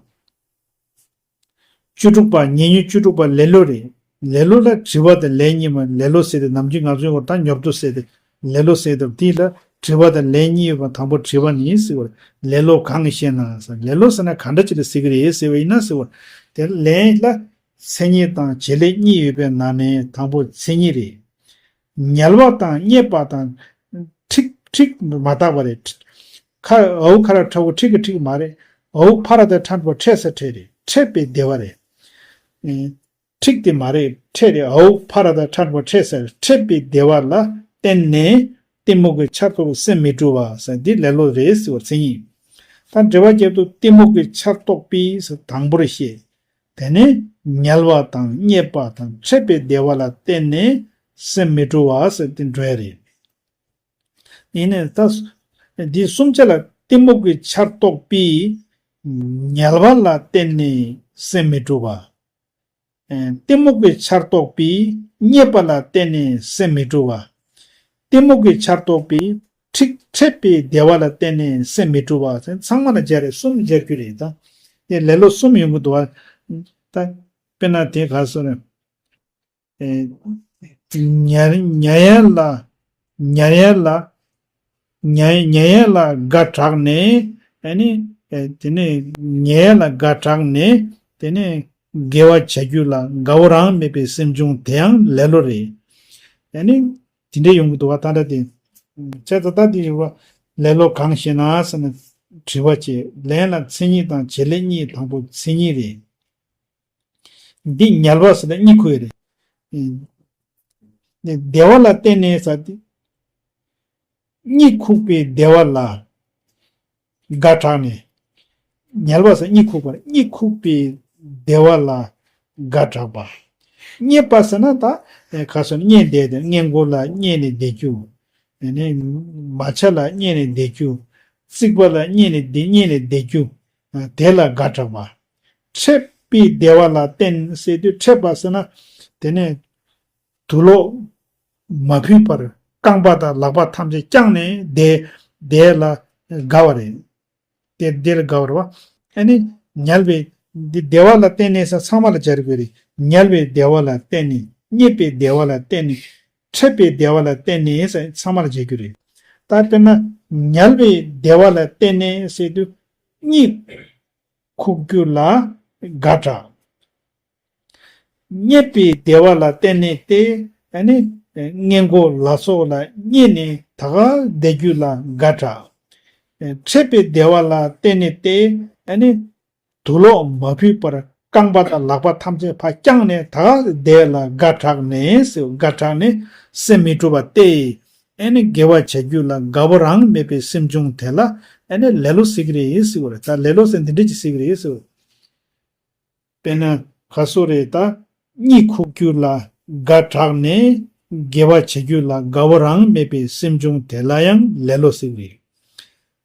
བཅུ་དྲུག་པ། ཉེ་ཉོན་བཅུ་དྲུག་པ་ལེ་ལོ་རེད། ལེ་ལོ་ལ་དྲི་བ་དང་ལན་གཉིས་མ། ལེ་ལོ་ཟེར་ཏེ་ནམ་རྒྱུན་ང་ཚོའི་འོག་ད་ཉོབ་ཏོ་ཟེར་ཏེ་ལེ་ལོ་ཟེར་ཏེ་དེ་ལ་དྲི་བ་དང་ལན་གཉིས་ཡོད་པ། དང་པོ་དྲི་བ་ནི་ཟེར་བ་རེད། ལེ་ལོ་གང་ཞེ་ན་ཟེར། ལེ་ལོ་ཟེར་ན་ག་འདྲ་ཅིག་ལ་ཟེར་གི་རེད་ཟེར་བ་ཡིན་ན་ཟེར་བ། དེ་ལན་ལ་མཚན་ཉིད་དང་བྱེད་ལས་གཉིས་ཡོད་པའི་ནང་ནས་དང་པོ་མཚན་ཉིད་རེད། ཉལ་བ་དང་རྙེད་པ་དང་། འཁྲིག་འཁྲིག་མ་དག་པ་རེད། ཁ་འའོ་ཁ་ར་ཁྲ་བོ་འཁྲིག་གི་འཁྲིག་མ་རེད། འའོ་ཕ་ར་དང་ཕྲན་པོ་འཕྲད་ས་འཕྲད་རེད། འཕྲད་པའི་བདེ་བ་རེད། ཨེ། འཁྲིག་དེ་མ་རེད། འཕྲད་རེད། འའོ་ཕ་ར་དང་ཕྲན་པོ་འཕྲད་ས་འཕྲད་པའི་བདེ་བ་ལ་བརྟེན་ནས་གཏི་མུག་གི་ཆར་གཏོགས་སེམས་མི་དཀྲུག་པ་ཟེར་འདི་ལེ་ལོ་རེད་ཟེར་བ་མཚན་ཉིད། ད་འགྲེལ་བ་རྒྱབ་ཏུ་གཏི་མུག་གི་ཆར་གཏོགས་པའི་ཟེར་དང་པོར་བཤད། དེ་ནས་ཉལ་བ་དང་རྙེད་པ་དང་འཕྲད་པའི་བདེ་བ་ལ་བརྟེན་ནས་སེམས་མི་དཀྲུག་པ་ཟེར་དེ་འགྲོ་ཡ་རེད། ཡིན་ནའི་ད་འདི་གསུམ་ཆ་ལ་གཏི་མུག་གི་ཆར་གཏོགས་པའི་ཉལ་བ་ལ་བརྟེན་ནས་སེམས་མི་དཀྲུག་པ། ཨེ། གཏི་མུག་གི་ཆར་གཏོགས་པའི་རྙེད་པ་ལ་བརྟེན་ནས་སེམས་མི་དཀྲུག་པ། གཏི་མུག་གི་ཆར་གཏོགས་པའི་འཁྲིག་འཕྲད་པའི་བདེ་བ་ལ་བརྟེན་ནས་སེམས་མི་དཀྲུག་པ་ཟེར་ཚང་མ་ལ་སྦྱར་རེད། གསུམ་སྦྱར་རྒྱུ་རེད་ད། དེ་ལེ་ལོ་གསུམ་ཡོང་གི་འདུག་བ། ད་དཔེར་ན་དེ་ག་སོ་རེད། ཨེ། ཉལ་ཉལ་ཡ་ལ་ཉལ་ཡ་ལ་ཉལ་ཉལ་ཡ་ལ་དགའ་དྲགས་ནས་ཨ་ནི། ཨེ། དེ་ནས་ཉལ་ཡ་ལ་དགའ་དྲགས་ནས་དེ་ནས་དགེ་བ་བྱ་རྒྱུ་ལ་དགའ་བོ་རང་མེད་པའི་སེམས་བྱུང་དེའང་ལེ་ལོ་རེད། ཨ་ནི། དེ་འདྲ་ཡོང་གི་འདུག་བ། ད་ལྟ་དེ། བྱས་ཙང་ད་དེ་ཡོད་བ། ལེ་ལོ་གང་ཞེ་ན་ཟེར་ནས་དྲི་བ་བྱེད། ལན་ལ་མཚན་ཉིད་དང་བྱེད་ལས་གཉིས། དང་པོ་མཚན་ཉིད་རེད། འདི་ཉལ་བ་ཟེར་ན་གཉིད་ཁུག་ཡ་རེད། ཨེ། བདེ་བ་ལ་བརྟེན་ནས་ཟེར་ཏེ། གཉིད་ཁུག་པའི་བདེ་བ་ལ་དགའ་དྲགས་ནས། ཉལ་བ་ཟེར་གཉིད་ཁུག་པ་རེད། གཉིད་ཁུག་པའི་བདེ་བ་ལ་དགའ་དྲགས་པ། རྙེད་པ་ཟེར་ན་ད། ཨེ། ག་སོ་རྙེད་བསྡད་དེ་སྔས་མགོ་ལ་རྙེད་ནས་བསྡད་རྒྱུ། ཨེ་ནས་མ་ཆ་ལ་རྙེད་ནས་བསྡད་རྒྱུ། བརྩིགས་པ་ལ་རྙེད་ནས་བདེ་རྙེད་ནས་བདེ་རྒྱུ། དེ་ལ་དགའ་དྲགས་པ། འཕྲད་པའི་བདེ་བ་ལ་བརྟེན་ཟེར་དུས་འཕྲད་པ་ཟེར་ན། དེ་ནས་དུག་ལོག་མ་ཕུད་པར་རྐང་པ་དང་ལག་པ་ཐམས་ཅད་བརྐྱངས་ནས་བསྡད་བསྡད་ལ་དགའ་བ་རེད། དེ་དེ་ལ་དགའ་བ་རེད་བ། ཨ་ནི་ཉལ་བའི་འདི་བདེ་བ་ལ་བརྟེན་ནས་ཟེར་ཚང་མ་ལ་སྦྱར་དགོས་རེད། ཉལ་བའི་བདེ་བ་ལ་བརྟེན་ནས། རྙེད་པའི་བདེ་བ་ལ་བརྟེན་ནས། འཕྲད་པའི་བདེ་བ་ལ་བརྟེན་ནས་ཟེར་ཚང་མ་ལ་སྦྱར་རྒྱུ་རེད། ད་དཔེར་ན་ཉལ་བའི་བདེ་བ་ལ་བརྟེན་ནས་ཟེར་དུས་གཉིད་ཁུག་རྒྱུ་ལ་དགའ་དྲགས། རྙེད་པའི་བདེ་བ་ལ་བརྟེན་ནས་ཏེ། ཨ་ནི་སྔས་མགོ་ལ་སོགས་ལ་རྙེད་ནས་ད་ག་བསྡད་རྒྱུ་ལ་དགའ་དྲགས། འཕྲད་པའི་བདེ་བ་ལ་བརྟེན་ནས་ཏེ། ཨ་ནི་དུག་ལོག་མ་ཕུད་པར་རྐང་པ་དང་ལག་པ་ཐམས་ཅད་ཕར་བརྐྱངས་ནས་ད་ག་བསྡད་ལ་དགའ་དྲགས་ནས་ཟེར། དགའ་དྲགས་ནས་སེམས་མི་སྤྲོ་བ་སྟེ། ཨ་ནི་དགེ་བ་བྱ་རྒྱུ་ལ་དགའ་བོ་རང་མེད་པའི་སེམས་བྱུང་དེ་ལ་ཨ་ནི་ལེ་ལོ་ཟེར་གི་རེད་ཟེར་བ་རེད། ད་ལེ་ལོ་ཟེར་འདི་འདྲ་ཅིག་ཟེར་གི་རེད་ཟེར་བ། དཔེར་ན་ག་སོ་རེད། ད་གཉིད་ཁུག་རྒྱུ་ལ་དགའ་དྲགས་ནས་དགེ་བ་བྱ་རྒྱུ་ལ་དགའ་བོ་རང་མེད་པའི་སེམས་བྱུང་དེ་ལ་ཡང་ལེ་ལོ་ཟེར་གི་རེད།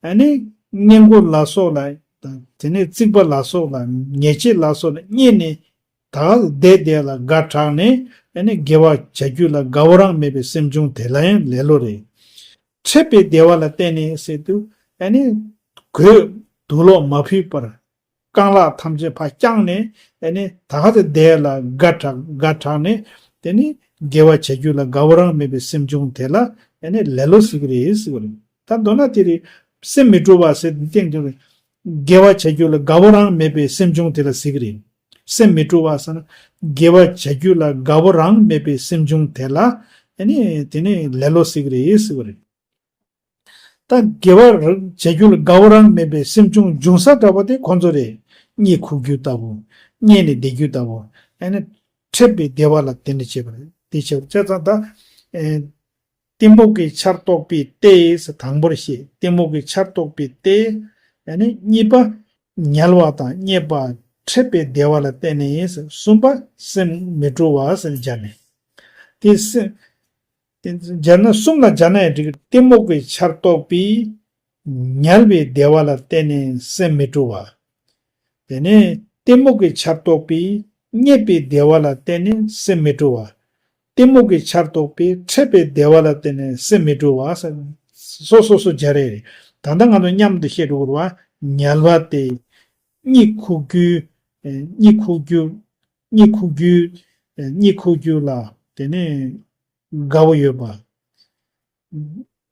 ཨ་ནི་སྔས་མགོ་ལ་སོགས་ལ། དེ་ནས་བརྩིགས་པ་ལ་སོགས་ལ། ཉལ་ཆས་ལ་སོགས་ལ་རྙེད་ནས་ད་ག་བསྡད་བསྡད་ལ་དགའ་དྲགས་ནས། ཨ་ནི་དགེ་བ་བྱ་རྒྱུ་ལ་དགའ་བོ་རང་མེད་པའི་སེམས་བྱུང་དེ་ལ་ཡང་ལེ་ལོ་རེད། འཕྲད་པའི་བདེ་བ་ལ་བརྟེན་ནས་ཟེར་དུས། ཨ་ནི་གོས་དུག་ལོག་མ་ཕུད་པར་རྐང་ལག་ཐམས་ཅད་ཕར་བརྐྱངས་ནས། ཨ་ནི་ད་ག་དེ་བསྡད་ལ་དགའ་དྲགས་དགའ་དྲགས་ནས། དེ་ནི་དགེ་བ་བྱ་རྒྱུ་ལ་དགའ་བོ་རང་མེད་པའི་སེམས་བྱུང་དེ་ལ་ཨ་ནི་ལེ་ལོ་ཟེར་གི་རེད་ཟེར་བ་རེད། ད་མདོར་ན་དེ་རེད། སེམས་མི་སྤྲོ་བ་ཟེར་དེ་སྟེང་དུ་དགེ་བ་བྱ་རྒྱུ་ལ་དགའ་བོ་རང་མེད་པའི་སེམས་བྱུང་དེ་ལ་ཟེར་གི་རེད། སེམས་མི་སྤྲོ་བ་ཟེར་ན་དགེ་བ་བྱ་རྒྱུ་ལ་དགའ་བོ་རང་མེད་པའི་སེམས་བྱུང་དེ་ལ་ཨ་ནི་དེ་ནི་ལེ་ལོ་ཟེར་གི་རེད་ཟེར་བ་རེད། ད་དགེ་བ་བྱ་རྒྱུ་ལ་དགའ་བོ་རང་མེད་པའི་སེམས་བྱུང་འབྱུང་ས་འདྲ་པོ་དེ་ཁོ་ཚོ་རེད། གཉིད་ཁུག་རྒྱུ་ལྟ་བུ། རྙེད་ནས་བསྡད་རྒྱུ་ལྟ་བུ། ཨ་ནི་འཕྲད་པའི་བདེ་བ་ལ་དེ་འདྲ་བྱེད་པ་རེད། དེ་བྱེད་པ་བྱས་ཙང་ད། ཨེ། གཏི་མུག་གི་ཆར་གཏོགས་པའི་ཏེ་ཟེར་དང་པོར་བཤད། གཏི་མུག་གི་ཆར་གཏོགས་པའི་ཏེ། ཨ་ནི་གཉིས་པ། ཉལ་བ་དང་རྙེད་པ། འཕྲད་པའི་བདེ་བ་ལ་བརྟེན་ནས་ཟེར། གསུམ་པ་སེམས་མི་སྤྲོ་བ་ཟེར་སྦྱར་ནས། དེ་སེམས། དེ་སྦྱར་ན་གསུམ་ལ་སྦྱར་ན་ཡང་འགྲིག་གི། གཏི་མུག་གི་ཆར་གཏོགས་པའི་ཉལ་བའི་བདེ་བ་ལ་བརྟེན་ནས་སེམས་མི་སྤྲོ་བ། དེ་ནས་གཏི་མུག་གི་ཆར་གཏོགས་པའི་རྙེད་པའི་བདེ་བ་ལ་བརྟེན་ནས་སེམས་མི་སྤྲོ་བ། གཏི་མུག་གི་ཆར་གཏོགས་པའི་འཕྲད་པའི་བདེ་བ་ལ་བརྟེན་ནས་སེམས་མི་སྤྲོ་བ། སོ་སོ་སོ་སྦྱར་ཡས་རེད། ད་ལྟ་ང་ཚོ་མཉམ་དུ་བཤད་འགྲོ་དགོས་རེད་བ། ཉལ་བ་སྟེ། གཉིད་ཁུག་རྒྱུ། གཉིད་ཁུག་རྒྱུ། གཉིད་ཁུག་རྒྱུ། གཉིད་ཁུག་རྒྱུ་ལ་དེ་ནས་དགའ་བོ་ཡོད་པ།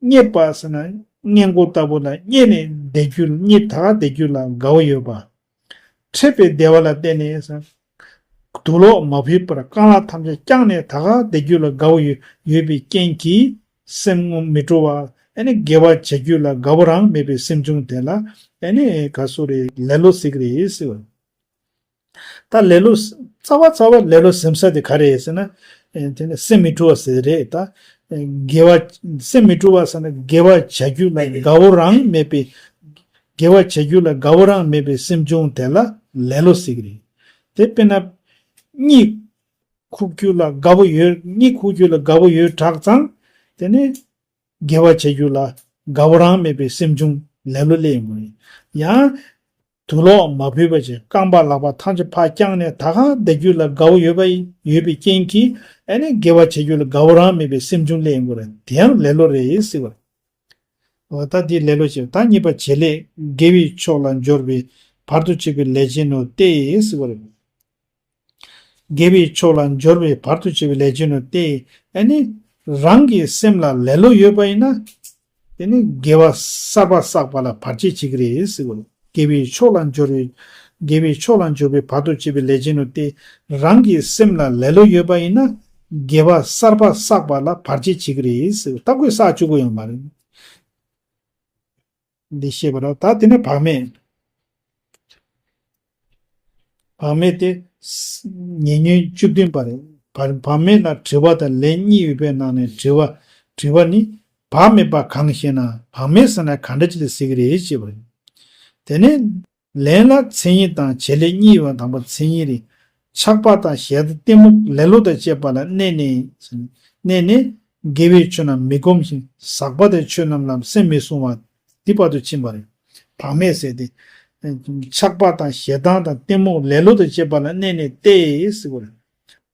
རྙེད་པ་ཟེར་ན་སྔས་མགོ་ལྟ་བུ་ལ་རྙེད་ནས་བསྡད་རྒྱུ། རྙེད་ད་ག་བསྡད་རྒྱུ་ལ་དགའ་བོ་ཡོད་པ། འཕྲད་པའི་བདེ་བ་ལ་བརྟེན་ནས་ཟེར། དུག་ལོག་མ་ཕུད་པར་རྐང་ལག་ཐམས་ཅད་བརྐྱངས་ནས་ད་ག་བསྡད་རྒྱུ་ལ་དགའ་བོ་ཡོད་ཡོད་པའི་རྐྱེན་གྱིས་སེམས་ངོ་མི་སྤྲོ་བ། ཨ་ནི་དགེ་བ་བྱ་རྒྱུ་ལ་དགའ་བོ་རང་མེད་པའི་སེམས་བྱུང་དེ་ལ་ཨ་ནི་ག་སོ་རེ་ལེ་ལོ་ཟེར་གི་རེད་ཟེར་བ། ད་ལེ་ལོ། རྩ་བ་རྩ་བ་ལེ་ལོ་ཟེར་ས་དེ་ག་རེ་རེད་ཟེར་ན། ཨེ། དེ་ནི་སེམས་མི་སྤྲོ་བ་ཟེར་རེད་ད། ཨེ། དགེ་བ། སེམས་མི་སྤྲོ་བ་ཟེར་ན་དགེ་བ་བྱ་རྒྱུ་ལ་དགའ་བོ་རང་མེད་པའི། དགེ་བ་བྱ་རྒྱུ་ལ་དགའ་བོ་རང་མེད་པའི་སེམས་བྱུང་དེ་ལ་ལེ་ལོ་ཟེར་གི་རེད། དེ་དཔེར་ན། གཉིད་ཁུག་རྒྱུ་ལ་དགའ་བོ་ཡོད། གཉིད་ཁུག་རྒྱུ་ལ་དགའ་བོ་ཡོད་དྲགས་ཙང་། དེ་ནི། དགེ་བ་བྱེད་རྒྱུ་ལ་དགའ་བོ་རང་མེད་པའི་སེམས་བྱུང་ལེ་ལོ་སླེབས་ཡོང་གི་རེད། ཡང་། དུག་ལོག་མ་ཕུད་པ་བྱས་རྐང་པ་ལག་པ་ཐམས་ཅད་ཕར་བརྐྱངས་ནས་ད་ག་བསྡད་རྒྱུ་ལ་དགའ་བོ་ཡོད་པ་ཡིན། ཡོད་པའི་རྐྱེན་གྱིས་ཨ་ནི་དགེ་བ་བྱེད་རྒྱུ་ལ་དགའ་བོ་རང་མེད་པའི་སེམས་བྱུང་སླེབས་ཡོང་གི་རེད། དེ་ཡང་ལེ་ལོ་རེད་ཟེར་བ་རེད། འོ་ད་འདི་ལེ་ལོ་བྱེད། ད་གཉིས་པ་བྱེད་ལས། དགེ་བའི་ཕྱོགས་ལ་འབྱོར་བའི་བར་དུ་གཅོད་པའི་ལས་ཅན་ནོ་སྟེ་ཟེར་བ་རེད། དགེ་བའི་ཕྱོགས་ལ་འབྱོར་བའི་བར་དུ་གཅོད་པའི་ལས་ཅན་ནོ་སྟེ། ཨ་ནི་རང་གི་སེམས་ལ་ལེ་ལོ་ཡོད་པ་ཡིན་ན། དེ་ནི་དགེ་བ་གསར་པ་བསགས་པ་ལ་བར་ཆད་བྱེད་ཀྱི་རེད་ཟེར་བ་རེད། དགེ་བའི་ཕྱོགས་ལ་འབྱོར་བའི། དགེ་བའི་ཕྱོགས་ལ་འབྱོར་བའི་བར་དུ་གཅོད་པའི་ལས་ཅན་ནོ་སྟེ། རང་གི་སེམས་ལ་ལེ་ལོ་ཡོད་པ་ཡིན་ན། དགེ་བ་གསར་པ་བསགས་པ་ལ་བར་ཆད་བྱེད་ཀྱི་རེད་ཟེར་བ། ད་ཁོས་བསགས་བཅུག་གི་ཡོད་མ་རེད། འདི་བཤད་པ་རེད། ད་དེ་ནས་བག་མེད། བག་མེད་དེ། ཉེ་སྔོན་བཅུ་བདུན་པ་རེད། བག་བག་མེད་ལ་དྲི་བ་དང་ལན་གཉིས་ཡོད་པའི་ནང་ནས་དྲི་བ། དྲི་བ་ནི། བག་མེད་པ་གང་ཞེ་ན། བག་མེད་ཟེར་ན་གང་འདྲ་ཅིག་ལ་ཟེར་གི་རེད་ཅེས་པ་རེད། དེ་ནས། ལན་ལ་མཚན་ཉིད་དང་བྱེད་ལས་གཉིས་ཡོད་པ། དང་པོ་མཚན་ཉིད་རེད། ཆགས་པ་དང་ཞེ་སྡང་གཏི་མུག་ལེ་ལོ་དང་བཅས་པ་ལ་གནས་ནས། གནས་ནས། དགེ་བའི་ཆོས་རྣམས་མི་སྒོམ་ཞིང་ཟག་པ་དང་ཆོས་རྣམས་ལ་སེམས་མི་གཟུང་བ། དེ་བར་དུ་ཕྱིན་པ་རེད། བག་མེད་ཟེར་ཏེ། ཆགས་པ་དང་ཞེ་སྡང་དང་གཏི་མུག་ལེ་ལོ་དང་བཅས་པ་ལ་གནས་ནས་ཏེ་ཟེར་བ་རེད།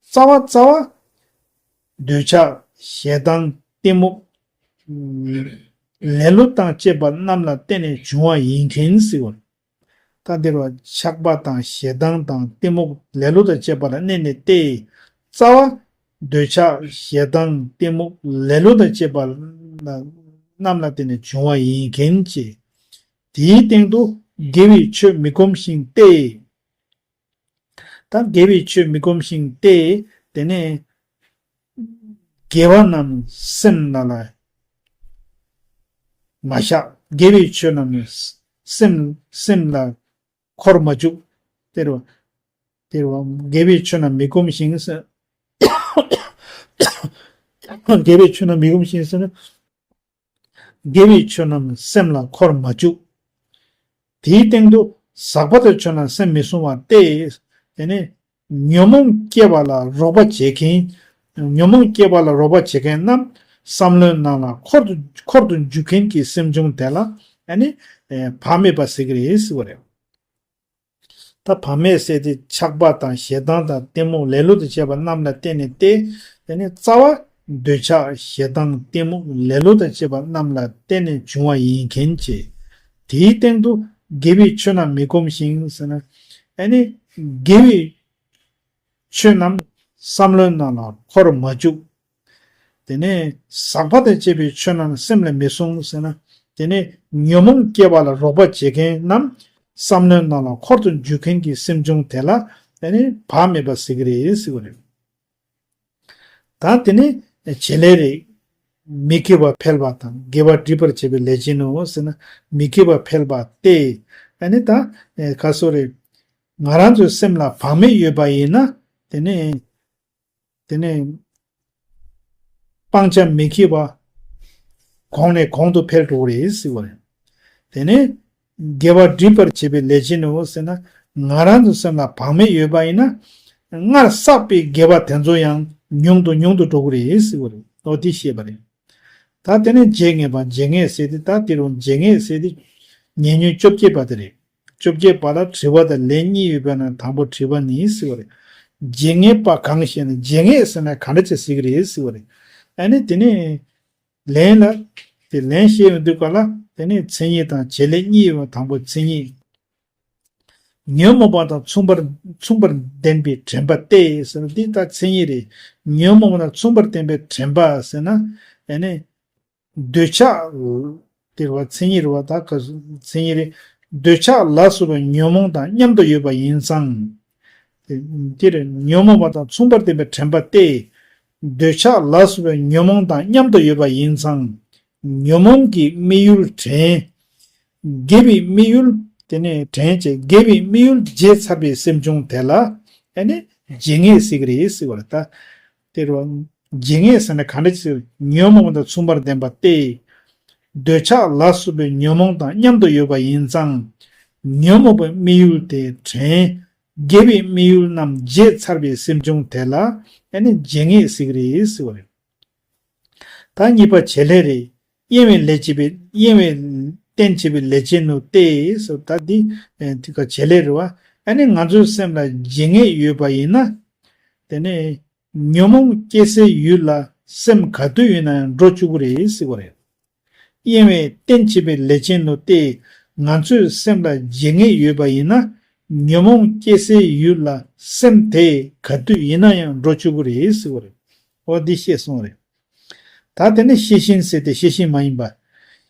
རྩ་བ་རྩ་བ། འདོད་ཆགས་ཞེ་སྡང་གཏི་མུག་ལེ་ལོ་དང་བཅས་པ་རྣམས་ལ་བརྟེན་ནས་བྱུང་བ་ཡིན་མཁན་ཟེར་བ། ད་འདིར་བ་ཆགས་པ་དང་ཞེ་སྡང་དང་གཏི་མུག་ལེ་ལོ་དང་བཅས་པ་ལ་གནས་ནས་ཏེ། རྩ་བ། འདོད་ཆགས་ཞེ་སྡང་གཏི་མུག་ལེ་ལོ་དང་བཅས་པ་ལ་རྣམས་ལ་བརྟེན་ནས་བྱུང་བ་ཡིན་མཁན་གྱི། དེའི་སྟེང་དུ་དགེ་བའི་ཆོས་མི་སྒོམ་ཞིང་སྟེ། ད་དགེ་བའི་ཆོས་མི་སྒོམ་ཞིང་སྟེ། དེ་ནས་དགེ་བ་རྣམས་སེམས་ལ་ལ་མ་བཞག་དགེ་བའི་ཆོས་རྣམས་སེམས་སེམས་ལ་འཁོར་མ་བཅུག་དེ་རུ་དེ་རུ་དགེ་བའི་ཆོས་རྣམས་མི་སྒོམ་ཞིང་ཟེར། དགེ་བའི་ཆོས་རྣམས་མི་སྒོམ་ཞིང་ཟེར་ན། དགེ་བའི་ཆོས་རྣམས་སེམས་ལ་འཁོར་མ་བཅུག་དེའི་སྟེང་དུ་ཟག་པ་དང་ཆོས་རྣམས་སེམས་མི་གསུང་བ་སྟེ། དེ་ནས་ཉོན་མོངས་སྐྱེ་བ་ལ་རོགས་པ་བྱེད་མཁན། ཉོན་མོངས་སྐྱེ་བ་ལ་རོགས་པ་བྱེད་མཁན་རྣམས་བསམ་བློའི་ནང་ལ་འཁོར་དུ་འཁོར་དུ་འཇུག་མཁན་གྱི་སེམས་བྱུང་དེ་ལ་ཨ་ནི་བག་མེད་པ་ཟེར་གྱི་རེད་ཟེར་བ་རེད། ད་བག་མེད་ཟེར་དེ་ཆགས་པ་དང་ཞེ་སྡང་དང་གཏི་མུག་ལེ་ལོ་དང་བཅས་པ་རྣམས་ལ་བརྟེན་ནས་ཏེ། དེ་ནི་རྩ་བ་འདོད་ཆགས་ཞེ་སྡང་གཏི་མུག་ལེ་ལོ་དང་བཅས་པ་རྣམས་ལ་བརྟེན་ནས་བྱུང་བ་ཡིན་མཁན་གྱི། དེའི་སྟེང་དུ་དགེ་བའི་ཆོས་རྣམས་མི་སྒོམ་ཞིང་ཟེར་ན། ཨ་ནི་དགེ་བའི་ཆོས་རྣམས་བསམ་བློའི་ནང་ལ་འཁོར་མ་བཅུག་དེ་ནས་ཟག་པ་དང་བཅས་པའི་ཆོས་རྣམས་སེམས་ལ་མི་གསུང་ཟེར་ན། དེ་ནས་ཉོན་མོངས་སྐྱེ་བ་ལ་རོགས་པ་བྱེད་མཁན་རྣམས་བསམ་བློའི་ནང་ལ་འཁོར་དུ་འཇུག་མཁན་གྱི་སེམས་བྱུང་དེ་ལ་དེ་ནས་བག་མེད་པ་ཟེར་གྱི་རེད་ཟེར་བ་རེད། ད་དེ་ནས་བྱེད་ལས་རེད། མི་དགེ་བ་འཕེལ་བ་དང་དགེ་བ་སྒྲིབ་པར་བྱེད་པའི་ལས་ཅན་ནོ་ཟེར་ན། མི་དགེ་བ་འཕེལ་བ་སྟེ། ཨ་ནི་ད་ག་སོ་རེད། ང་རང་ཚོའི་སེམས་ལ་བག་མེད་ཡོད་པ་ཡིན་ན། དེ་ནས་དེ་ནས་སྤང་བྱ་མི་དགེ་བ་གོང་ནས་གོང་དུ་འཕེལ་འགྲོ་གི་རེད་ཟེར་བ་རེད། དེ་ནས་དགེ་བ་སྒྲིབ་པར་བྱེད་པའི་ལས་ཅན་ནོ་ཟེར་ན། ང་རང་ཚོའི་སེམས་ལ་བག་མེད་ཡོད་པ་ཡིན་ན། སྔར་བསགས་པའི་དགེ་བ་དེ་ཚོ་ཡང་ཉུང་དུ་ཉུང་དུ་འགྲོ་གི་རེད་ཟེར་བ་རེད། འོ་དེ་བཤད་པ་རེད། ད་དེ་ནས་བརྗེད་ངས་པ་བརྗེད་ངས་ཟེར་དེ་ད་དེ་རུ་བརྗེད་ངས་ཟེར་དེ་ཉེ་ཉོན་བཅོ་བརྒྱད་པ་དེ་རེད། བཅོ་བརྒྱད་པ་ལ་དྲི་བ་དང་ལན་གཉིས་ཡོད་པ་ན་དང་པོ་དྲི་བ་ནི་ཟེར་བ་རེད། བརྗེད་ངས་པ་གང་ཞེ་ན་བརྗེད་ངས་ཟེར་ན་ག་འདྲ་ཅིག་ཟེར་གི་རེད་ཟེར་བ་རེད། ཨ་ནི་དེ་ནས་ལན་ལ་དེ་ལན་བཤད་ཡོང་དུས་ག་ལ་དེ་ནས་མཚན་ཉིད་དང་བྱེད་ལས་གཉིས་ཡོད་པ་དང་པོ་མཚན་ཉིད། ཉོན་མོངས་པ་དང་མཚུངས་པར་མཚུངས་པར་ལྡན་པའི་དྲན་པ་སྟེ་ཟེར་ན་འདི་ལྟར་མཚན་ཉིད་རེད། ཉོན་མོངས་པ་དང་མཚུངས་པར་ལྡན་པའི་དྲན་པ་ཟེར་ན། ཨ་ནི་འདོད་ཆགས་དེ་རེད་བ་མཚན་ཉིད་རེད་བ་ད་ག་མཚན་ཉིད་རེད། འདོད་ཆགས་ལ་སོགས་པའི་ཉོན་མོངས་དང་མཉམ་དུ་ཡོད་པ་ཡིན་ཙང་། དེ་དེ་རེད་ཉོན་མོངས་པ་དང་མཚུངས་པར་ལྡན་པའི་དྲན་པ་སྟེ། འདོད་ཆགས་ལ་སོགས་པའི་ཉོན་མོངས་དང་མཉམ་དུ་ཡོད་པ་ཡིན་ཙང་། ཉོན་མོངས་ཀྱི་དམིགས་ཡུལ་དྲན། དགེ་བའི་དམིགས་ཡུལ་དེ་ནས་དྲན་བྱས་དགེ་བའི་དམིགས་ཡུལ་བརྗེད་ཚར་བའི་སེམས་བྱུང་དེ་ལ་ཨ་ནི་བརྗེད་ངས་ཟེར་གི་རེད་ཟེར་བ་རེད་ད། དེ་རུ་བརྗེད་ངས་ཟེར་ན་ག་འདྲ་ཅིག་ཟེར་ཉོན་མོངས་དང་མཚུངས་པར་ལྡན་པ་སྟེ། འདོད་ཆགས་ལ་སོགས་པའི་ཉོན་མོངས་དང་མཉམ་དུ་ཡོད་པ་ཡིན་ཙང་། ཉོན་མོངས་པའི་དམིགས་ཡུལ་དེ་དྲན། དགེ་བའི་དམིགས་ཡུལ་རྣམས་བརྗེད་ཚར་བའི་སེམས་བྱུང་དེ་ལ་ཨ་ནི་བརྗེད་ངས་ཟེར་གི་རེད་ཟེར་བ་རེད། ད་གཉིས་པ་བྱེད་ལས་རེད། གཡེང་བའི་ལས་བྱེད་པའི་གཡེང་བའི་རྟེན་བྱེད་པའི་ལས་ཅན་ནོ་སྟེ་སོ་ད་འདི་དེ་ག་བྱེད་ལས་རེད་བ། ཨ་ནི་ང་ཚོའི་སེམས་ལ་བརྗེད་ངས་ཡོད་པ་ཡིན་ན། དེ་ནས་ཉོན་མོངས་སྐྱེ་སའི་ཡུལ་ལ་སེམས་ག་དུས་ཡིན་ན་ཡང་འགྲོ་བཅུག་གི་རེད་ཟེར་བ་རེད། གཡེང་བའི་རྟེན་བྱེད་པའི་ལས་ཅན་ནོ་སྟེ། ང་ཚོའི་སེམས་ལ་བརྗེད་ངས་ཡོད་པ་ཡིན་ན། ཉོན་མོངས་སྐྱེ་སའི་ཡུལ་ལ་སེམས་དེ་ག་དུས་ཡིན་ན་ཡང་འགྲོ་བཅུག་གི་རེད་ཟེར་བ་རེད། འོ་འདི་ཤེས་སོང་རེད། ད་དེ་ནི་ཤེས་བཞིན་ཟེར་ཏེ་ཤེས་བཞིན་མ་ཡིན་པ།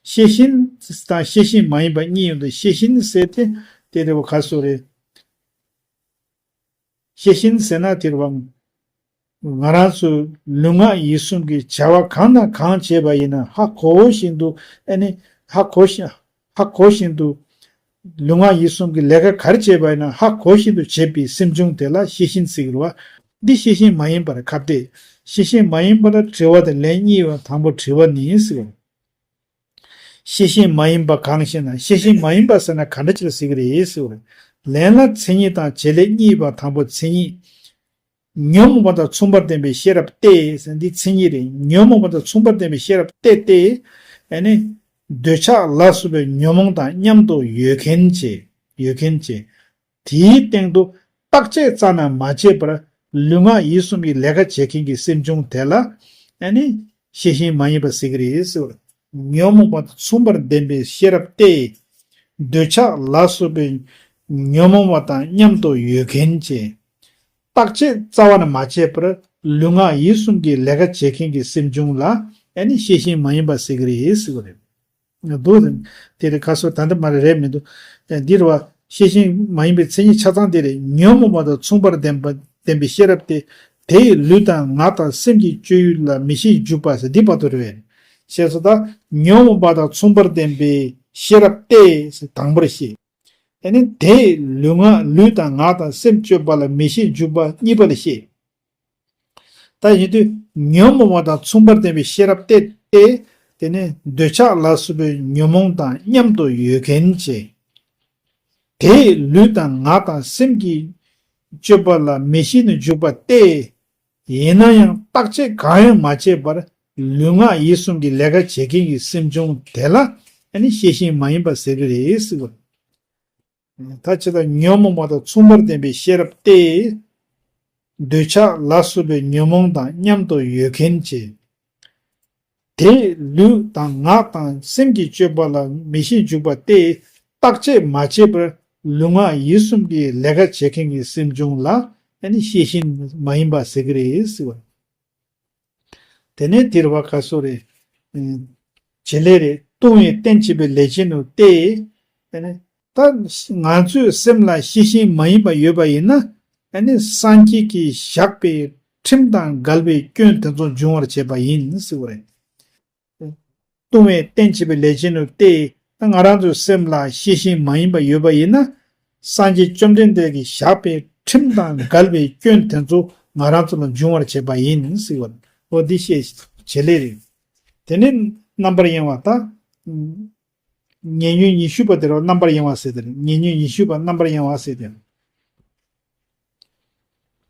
ཤེས་བཞིན་དང་ཤེས་བཞིན་མ་ཡིན་པ་གཉིས་ཡོད་དུ་ཤེས་བཞིན་ཟེར་ཏེ་དེ་རེད་བ་ག་སོ་རེད། ཤེས་བཞིན་ཟེར་ན་དེ་རེད་བ། ང་རང་ཚོ་ལུས་ངག་ཡིད་གསུམ་གྱི་བྱ་བ་གང་དང་གང་བྱས་པ་ཡིན་ན་ཧ་གོ་བཞིན་དུ་ཨ་ནི་ཧ་གོ་བཞིན་ཧ་གོ་བཞིན་དུ། ལུས་ངག་ཡིད་གསུམ་གྱི་ལས་ཀ་ག་རེ་བྱས་པ་ཡིན་ན་ཧ་གོ་བཞིན་དུ་བྱེད་པའི་སེམས་བྱུང་དེ་ལ་ཤེས་བཞིན་ཟེར་གྱི་རེད་བ། འདི་ཤེས་བཞིན་མ་ཡིན་པར་ཁ་གཏད། ཤེས་བཞིན་མ་ཡིན་པ་ལ་དྲི་བ་དང་ལན་གཉིས་ཡོད་པ་དང་པོ་དྲི་བ་ནི་ཟེར་བ། ཤེས་བཞིན་མ་ཡིན་པ་གང་ཞེ་ན་ཤེས་བཞིན་མ་ཡིན་པ་ཟེར་ན་ག་འདྲ་ཅིག་ལ་ཟེར་གྱི་རེད་ཟེར་བ་རེད། ལན་ལ་མཚན་ཉིད་དང་བྱེད་ལས་གཉིས་པ་དང་པོ་མཚན་ཉིད། ཉོན་མོངས་པ་དང་མཚུངས་པར་ལྡན་པའི་ཤེས་རབ་སྟེ་ཟེར་འདི་མཚན་ཉིད་རེད། ཉོན་མོངས་པ་དང་མཚུངས་པར་ལྡན་པའི་ཤེས་རབ་སྟེ་སྟེ། ཨ་ནི་ འདོད་ཆགས་ལ་སོགས་པའི་ཉོན་མོངས་དང་མཉམ་དུ་ཡོད་མཁན་བྱས། ཡོད་མཁན་བྱས། དེའི་སྟེང་དུ་བརྟག་དཔྱད་རྩ་ནས་མ་བྱས་པར་ལུས་ངག་ཡིད་གསུམ་གྱི་ལས་ཀ་བྱེད་མཁན་གྱི་སེམས་བྱུང་དེ་ལ་ཨ་ནི་ཤེས་བཞིན་མ་ཡིན་པ་ཟེར་གྱི་རེད་ཟེར་བ། ཉོན་མོངས་པ་དང་མཚུངས་པར་ལྡན་པའི་ཤེས་རབ་སྟེ། འདོད་ཆགས་ལ་སོགས་པའི་ཉོན་མོངས་པ་དང་མཉམ་དུ་ཡོད་མཁན་བྱས། བརྟག་དཔྱད་རྩ་བ་ནས་མ་བྱས་པར་ལུས་ངག་ཡིད་གསུམ་གྱི་ལས་ཀ་བྱེད་མཁན་གྱི་སེམས་བྱུང་ལ་ཨ་ནི་ཤེས་བཞིན་མ་ཡིན་པ་ཟེར་གྱི་རེད་ཟེར་བ་རེད། འདུག་དེ་རེད། ཁ་སོ་ད་འདི་མ་རེད་མི་འདུག་འདི་རེད་བ། ཤེས་བཞིན་མ་ཡིན་པའི་མཚན་ཉིད་ཆ་ཚང་དེ་རེད། ཉོན་མོངས་པ་དང་མཚུངས་པར་ལྡན་པ་ལྡན་པའི་ཤེས་རབ་སྟེ། དེ་ཡི་ལུས་དང་ངག་དང་སེམས་ཀྱི་སྤྱོད་ཡུལ་ལ་མི་ཤེས་འཇུག་པ་ཟེར་འདི་བར་དུ་རེད། ཞེས་སོ། ད་ཉོན་མོངས་པ་དང་མཚུངས་པར་ལྡན་པའི་ཤེས་རབ་སྟེ་ཟེར་དང་པོར་བཤད། ཨ་ནི་དེས་ལུས་ངག་ལུས་དང་ངག་དང་སེམས་སྤྱོད་པ་ལ་མི་ཤེས་འཇུག་པ་གཉིས་པ་ལ་བཤད། ད་ཡིན་དུས་ཉོན་མོངས་པ་དང་མཚུངས་པར་ལྡན་པའི་ཤེས་རབ་སྟེ་སྟེ། དེ་ནི་འདོད་ཆགས་ལ་སོགས་པའི་ཉོན་མོངས་དང་མཉམ་དུ་ཡོད་མཁན་བྱས། དེས་ལུས་དང་ངག་དང་སེམས་ཀྱི་སྤྱོད་པ་ལ་མི་ཤེས་ནས་འཇུག་པ་སྟེ། ཡིན་ན་ཡང་བརྟག་དཔྱད་གང་ཡང་མ་བྱས་པར་ལུས་ངག་ཡིད་གསུམ་གྱི་ལས་ཀ་བྱེད་མཁན་གྱི་སེམས་བྱུང་དེ་ལ་ཨ་ནི་ཤེས་བཞིན་མ་ཡིན་པ་ཟེར་གྱི་རེད་ཟེར་བ། ད་ཅི་ལྟར་ཉོན་མོངས་པ་དང་མཚུངས་པར་ལྡན་པའི་ཤེས་རབ་སྟེ། འདོད་ཆགས་ལ་སོགས་པའི་ཉོན་མོངས་དང་མཉམ་དུ་ཡོད་མཁན་བྱས། དེས་ལུས་དང་ངག་དང་སེམས་ཀྱི་སྤྱོད་པ་ལ་མི་ཤེས་འཇུག་པ་སྟེ། བརྟག་དཔྱད་མ་བྱས་པར་ལུས་ངག་ཡིད་གསུམ་གྱི་ལས་ཀ་བྱེད་མཁན་གྱི་སེམས་བྱུང་ལ་ཨ་ནི་ཤེས་བཞིན་མ་ཡིན་པ་ཟེར་གྱི་རེད་ཟེར་བ། དེ་ནས་དེར་བ་ཁ་སོ་རེད། བྱེད་ལས་རེད། ལྟུང་བའི་རྟེན་བྱེད་པའི་ལས་ཅན་དུ་སྟེ། དེ་ནས་ད་ང་ཚོའི་སེམས་ལ་ཤེས་བཞིན་མ་ཡིན་པ་ཡོད་པ་ཡིན་ན། ཨ་ནི་སངས་རྒྱས་ཀྱིས་བཞག་པའི་ཁྲིམས་དང་འགལ་བའི་སྐྱོན་དེ་ཚོ་འབྱུང་བར་བྱེད་པ་ཡིན་ཟེར་བ་རེད། ལྟུང་བའི་རྟེན་བྱེད་པའི་ལས་ཅན་དུ་སྟེ། ད་ང་རང་ཚོའི་སེམས་ལ་ཤེས་བཞིན་མ་ཡིན་པ་ཡོད་པ་ཡིན་ན། སངས་རྒྱས་བཅོམ་ལྡན་འདས་ཀྱིས་བཞག་པའི་ཁྲིམས་དང་འགལ་བའི་སྐྱོན་དེ་ཚོ་ང་རང་ཚོ་ལ་འབྱུང་བར་བྱེད་པ་ཡིན་ཟེར་བ། འོ་འདི་ཤེས་བྱེད་ལས་རེད། དེ་ནས་རྣམ་པར་གཡེང་བ་ད། ཉེ་ཉོན་ཉི་ཤུ་པ་དེ་རུ་རྣམ་པར་གཡེང་བ་ཟེར་དེ་རེད། ཉེ་ཉོན་ཉི་ཤུ་པ་རྣམ་པར་གཡེང་བ་ཟེར་དེ།